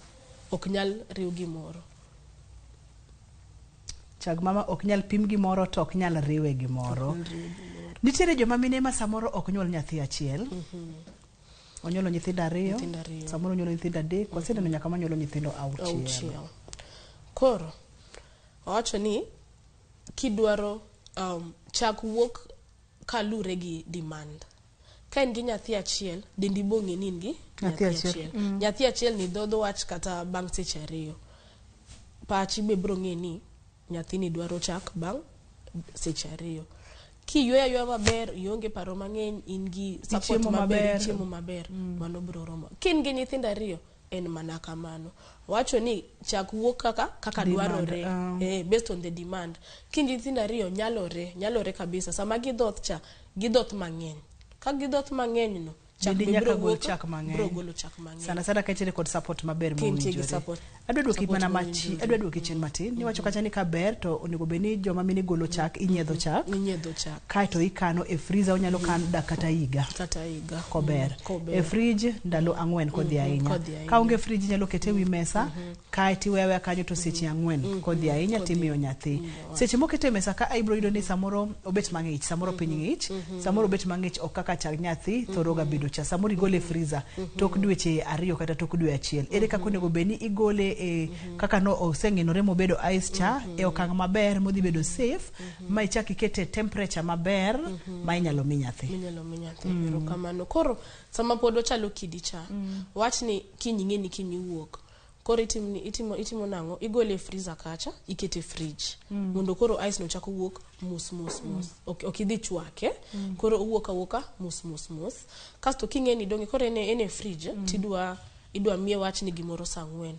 ok nyal riw gimoro. Chag mama ok nyal pim gimoro to ok nyal riwe gimoro. Nitiere joma mine ma samoro ok nyuol nyathi achiel. Onyuolo nyithindo 2, Nyithindo 2. samoro onyuolo nyithindo 3, waseneno nyaka manyuolo nyithindo 6. 6. Koro owacho ni kidwaro chak wuok kalure gi demand. Ka in gi nyathi achiel, dendi bo ng'e ni in gi Nyathi nyathi achiel. achiel. Nyathi achiel ni dhodho wach kata bang' seche 2. Pachi be bro ng'e ni nyathini dwaro chak bang' seche 2. Kiyweyo ayweya maber, ionge paro mang'eny, in gi support Ichiemo maber, maber. ichiemo maber, mano bro romo. Ka in gi nyithindo 2, en mana kamano. Wacho ni chak wuok kaka kaka Demand, dwarore based on the demand. Ka in gi nyithindo ariyo nyalore, nyalore kabisa. Sama gidhoth cha, gidhoth mang'eny. Ka gidhoth mang'eny no, chak Bende be nyaka biro gol wuok, chak mang'eny. biro golo chak mang'eny. Sana sana ka intiere kod support maber Ka intie gi mowinjore. support. Adwa duoki Support mana machi, mowinjore. adwa duoki chien matin. Niwacho kacha ni kaber to onego bed ni joma mine golo chak, inyiedho chak. Inyiedho chak. Kaeto ikano e freezer onyalo kan dak kata higa. Kata higa. Kober. Kober. E fridge ndalo 4 kodhi ahinya. Kodhi ahinya. Ka onge fridge inyalo kete e wi mesa, kaeto iweyo aweya kanyo to seche 4 kodhi ahinya timiyo nyathi. Seche mokete e mesa ka ibiro yudo ni samoro obet mang'ich, samoro piny ng'ich, samoro obet mang'ich ok kaka chag nyathi thoro ga bedo cha. Samoro igole e freezer tok dweche 2 kata tok dwe 1. Ere kaka onego bed ni igole e kaka no oseng'inore mobedo ice cha e okang' maber modhi bedo safe ma ichak ikete e temperature maber ma inyalo mi nyathi. Minyalo mi nyathi. Erokamano. Koro sama pod ochalo kidi cha, wach ni kiny ing'e ni kiny iwuok. Koro itimo itimo nang'o? Igole e freezer kacha, ikete e fridge. Mondo koro ice no chako wuok mos mos mos. Ok idhi chwake. Koro owuok awuoka mos mos mos. Kasto king'e ni donge koro en e fridge, tidwa idwa miye wach ni gimoro saa 4.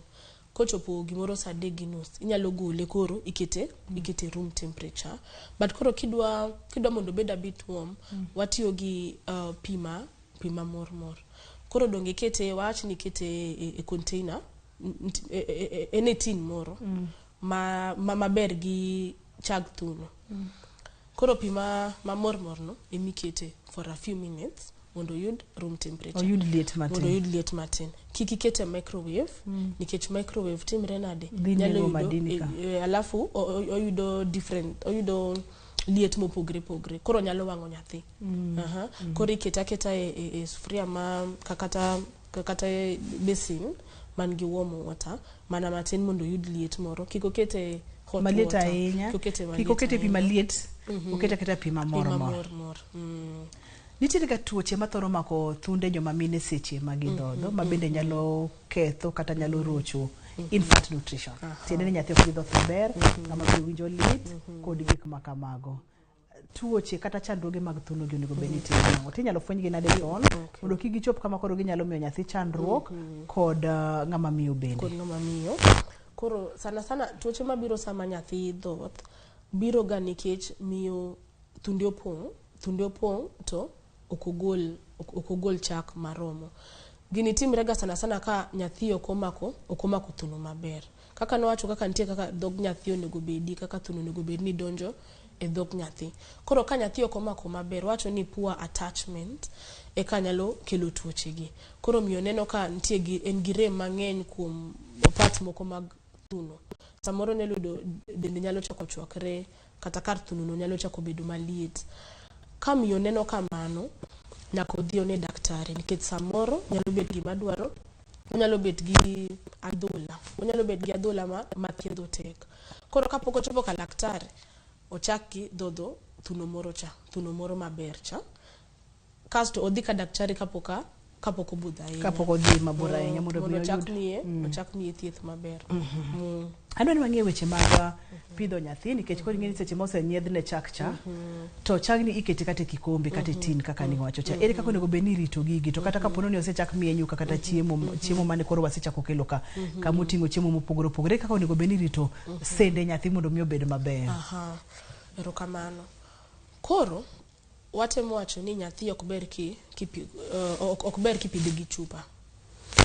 Kochopo gimoro saa 3:30, inyalo gole koro ikete ikete room temperature. But koro kidwa mondo obed a bit warm, watiyo gi pi ma mor mor. Koro donge ikete, wach ni ikete e container, en e tin moro ma maber gi chag thuno. Koro pi ma mor mor no emikete for a few minutes mondo oyud room temperature. Oyud liet matin. Mondo oyud liet matin. Kik ikete microwave, nikech microwave timre nade? Dhi Nyalo nego yudo, madini ka. Alafu oyudo different, oyudo liet mopogre pogre. Koro nyalo wang'o nyathi. Koro ikete aketa e sufuria ma kata e basin man gi warm water mana matin mondo oyud liet moro. Kik okete hot Maliet water. ahinya. Kik okete Kik maliet okete pi ahinya. maliet, okete aketa pi mamor Pi mor. mamor mor. Nitiere ga tuoche mathoro mako thunde joma mine seche ma gidhodho, ma bende nyalo ketho kata nyalo rocho infant nutrition. Tiende ni nyathi ok dhi dhoth maber, ng'ama biro winjo lit, kod gik ma kamago. Tuoche kata chandruoge mag thuno gi onego bed ni itimo nang'o? Tinyalo fwenygi nade chon mondo kik gichop kama koro ginyalo miyo nyathi chandruok kod ng'ama miyo bende. Kod ng'ama miyo. Koro sana sana tuoche mabiro sama nyathi dhoth biro ga nikech miyo thunde opong' to ok ogol chak maromo. Gini timre ga sana sana ka nyathi ok omako thuno maber. Kaka nowacho kaka nitie kaka dhog nyathi onego bedi, kaka thuno onego bed ni donjo e dhog nyathi. Koro ka nyathi ok omako maber, wacho ni poor attachment eka nyalo kelo tuoche gi. Koro miyo neno ka nitie gi, en gi rem mang'eny kuom parts moko mag thuno. Samoro nyalo yudo dende nyalo chako chwakre, kata kar thuno no nyalo chako bedo maliet. Ka miyo neno kamano, nyaka odhi one daktari nikech samoro nyalo bet gima dwaro, onyalo bet gi adhola, onyalo bet gi adhola ma thiedho tek. Koro kapok ochopo ka daktari, ochak gi dhodho thuno moro cha, thuno moro maber cha. Kasto odhi ka daktari kapok obudho ahinya. Kapok odhi mabor ahinya mondo mi ochak oyud. miye, ochak miye thieth maber. Adwa ni wang'e weche mag pidho nyathi nikech koro ing'e ni seche ma osenyiedhne chak cha, to chagni ikete kata e kikombe kata e tin kaka niwacho cha. Ere kaka onego bed ni irito gigi to kata kapo ni osechak miye nyuka kata chiemo mane koro wasechako kelo ka, kama oting'o chiemo mopogore opogore, ere kaka onego bed ni irito sende nyathi mondo mi obed maber? Erokamano. Koro watemo wacho ni nyathi ok ber ok ber kipidhe gi chupa.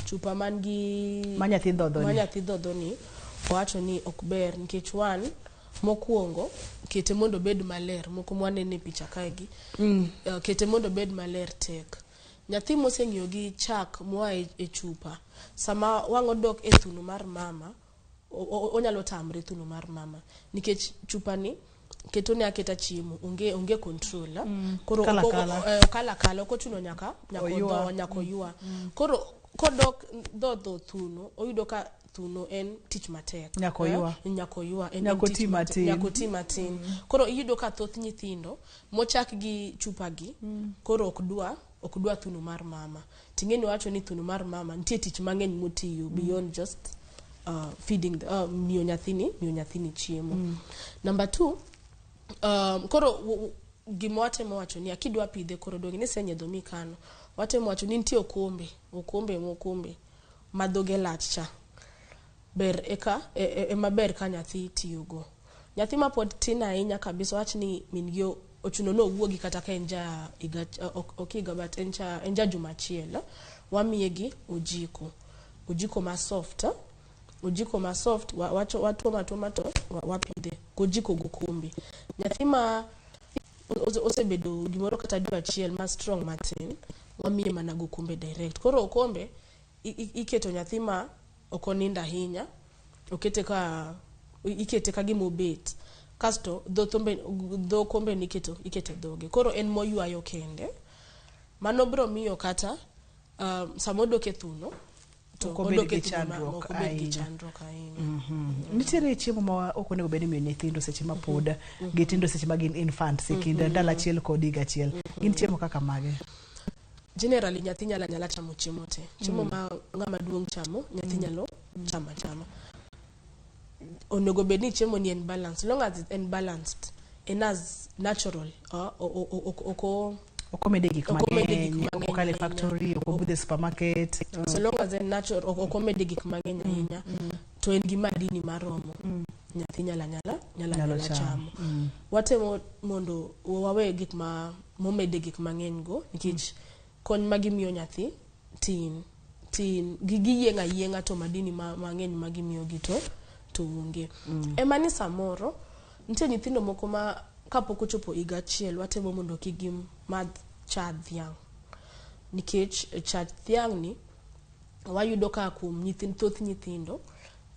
Chupa man gi Ma nyathi dhodho ni. Ma nyathi dhodho ni, owacho ni ok ber nikech wan mokwongo kete mondo obed maler, moko mwanene e picha kae gi. Kete mondo obed maler tek. Nyathi moseng'iyo gi chak moa e chupa, sama wang' odok e thuno mar mama, onyalo tamre thuno mar mama nikech chupa ni ketone aketa chiemo, onge control. Koro Kala kala. kala kala, ok ochuno nyaka Oywa. odho, nyaka oywa. Koro kodok dhodho thuno, oyudo ka thuno en tich matek. Nyaka oywa. Nyaka oywa, en Nyaka tich oti matek. matin. Nyaka oti matin. Koro iyudo ka thoth nyithindo mochak gi chupa gi, koro ok dwa thuno mar mama. Ting'eni wacho ni thuno mar mama nitie tich mang'eny motiyo beyond just feeding miyo nyathini chiemo. Number 2, koro gima watemo wacho ni akidwa pidhe koro donge ni isenyiedho mikano. Watemo wacho ni nitie okombe, okombe mokombe. ma dhoge lach cha ber eka ema ber ka nyathi tiyogo. Nyathi ma pod tin ahinya kabisa wach ni min gi ochuno ni owuogi kata ka en ja higa, ok higa but en ja juma achiel, wamiye gi ojiko. Ojiko ma soft, ojiko ma soft watuomo atuoma to wapidhe gojiko gokombe. Nyathi ma osebedo gimoro kata dwe achiel ma strong matin, wamiye mana gokombe direct. Koro okombe iketo nyathi ma ok onindo ahinya, okete ka ikete ka gima obet. Kasto dho kombe ni iketo dhoge. Koro en moywayo kende. Mano biro miyo kata sama odok e thuno to Ok obed gi odok e thuno ma chandruok ok obed gi ahinya. chandruok ahinya. Nitiere chiemo ma ok onego bed ni imiyo nyithindo seche ma pod gitindo, seche ma gin infants e kind ndalo achiel kod higa achiel. Gin chiemo kaka mage? Generally nyathi nyalo anyala chamo chiemo te. Chiemo ma ng'ama duong' chamo, nyathi nyalo chamo achama. Onego bed ni chiemo ni en balanced. Long as en balanced, en as natural, ok Ok omede gik ok omede gik mang'eny, ok mang'eny okal e ahinya. factory, ok obudh e supermarket. So long as en natural, ok omede gik mang'eny ahinya, to en gi madini maromo, nyathi nyalo anyala nyalo Nyalo anyala chamo. chamo. Watemo mondo wawe gik ma momede gik mang'eny go, nikech kony ma gimiyo nyathi tin tin giyieng' ayieng'a to madini mang'eny ma gimiyogi to onge. Ema ni samoro nitie nyithindo moko ma kapok ochopo higa achiel watemo mondo kik gimadh cha dhiang', nikech cha dhiang' ni wayudo ka kuom thoth nyithindo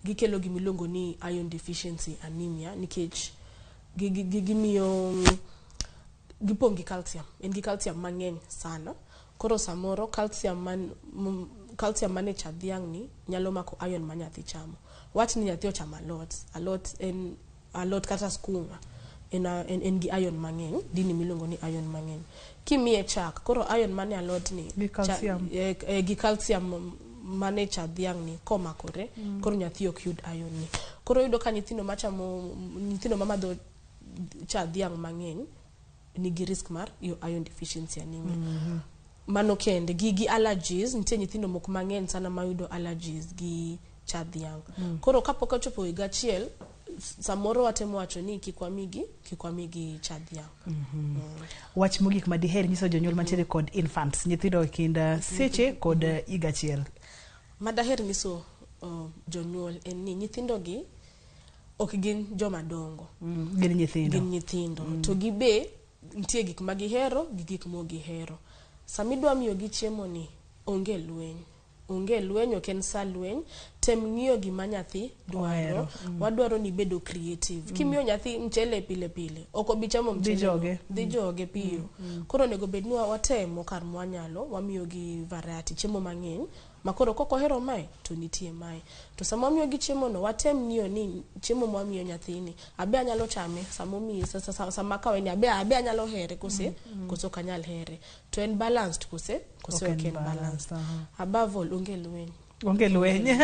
gikelo gima iluongo ni iron deficiency anemia, nikech gimiyo gipong' gi calcium, en gi calcium mang'eny sana. Koro samoro calcium man e cha dhiang' ni nyalo mako iron ma nyathi chamo. Wach ni nyathi ochamo alot, alot en alot kata skuma en gi iron mang'eny, dini miluongo ni iron mang'eny. Kimiye chak, koro iron man e alot ni Gi calcium. Gi calcium man e cha dhiang' ni komakore, koro nyathi ok yud iron ni. Koro iyudo ka nyithindo machamo, nyithindo mamadho cha dhiang' mang'eny nigi risk mar iron deficiency anemia. Mano kende, gi allergies, nitie nyithindo moko mang'eny sana mayudo allergies gi cha dhiang'. Koro kapok ochopo higa achiel, samoro watemo wacho ni kik wamigi cha dhiang'. Wach mogik ma diher nyiso jonyuol mantiere kod infants, nyithindo e kind seche kod higa achiel. Madaher nyiso jonyuol en ni nyithindo gi ok gin joma dongo. Gin nyithindo. Gin nyithindo. To gibe nitie gik ma gihero gi gik ma ok gihero. Sama idwa miyogi chiemo ni onge lweny. Onge lweny, ok en sa lweny. Tem ng'iyo gima nyathi dwaro. Wadwaro ni bedo creative. Kimiyo nyathi mchele pile pile, ok obi chamo mchele. Dhi joge. Dhi joge piyo. Koro onego bed ni watemo kar mwanyalo, wamiyogi variety, chiemo mang'eny. Ma koro kok ohero mae, to nitie mae. To sama wamiyogi chiemo no, watem ng'iyo ni chiemo mwamiyo nyathini, abe anyalo chame, sama omiye, sama akawe ni, abe anyalo here kose, kose ok anyal here. To en balanced kose, kose ok en balanced. Above all, onge lweny. Onge lweny.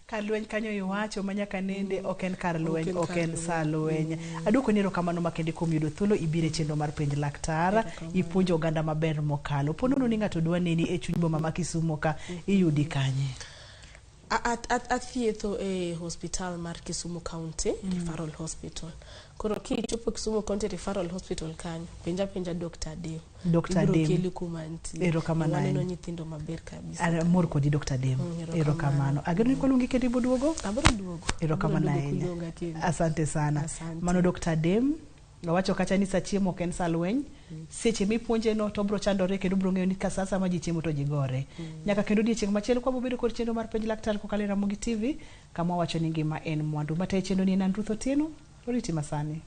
Kar lweny kanyo iwacho ma nyaka nende, ok en kar lweny, ok en sa lweny. Aduoko ni erokamano makende kuom yudo thuolo ibire chenro mar Penj Laktar, ipuonjo oganda maber mokalo. Po nono ni ng'ato dwa neni e chuny boma ma Kisumo ka, iyudi kanye? Athietho e hospital mar Kisumu County Referral Hospital. Koro kichopo Kisumu County Referral Hospital kanyo, penja Dr. Dem. Dr. Dem. Keli kuma nitie. Erokamano. Waneno nyithindo maber kabisa. Amor kodi Dr. Dem. Erokamano. Ageno ni kwaluongi kendo ibiro duogo? Abiro duogo. Erokamano ahinya. Asante sana. Mano Dr. Dem. Owacho kacha ni sa chiemo ok en sa lweny. Seche mipuonje no to obiro chandore kendo obiro ng'eyo ni ka sa ma ji chiemo to ji gore. Nyaka kendo odiechieng' machielo kwa wabedo kod chenro mar Penj Laktar kokalo e Ramogi TV, kama wawacho ni ngima en mwandu. Matayo chenro ni en an Ruth Otieno. Oriti masani.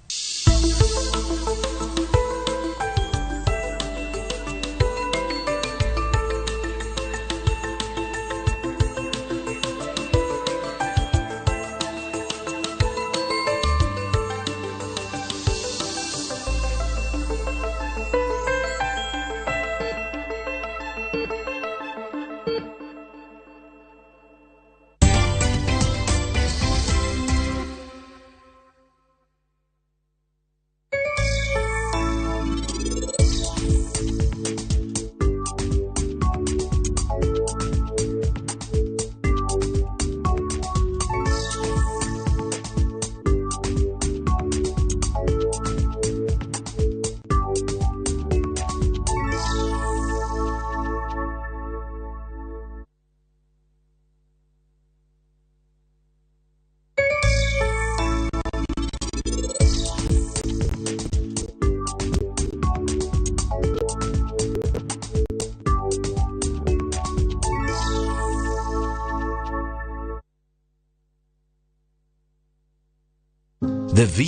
The V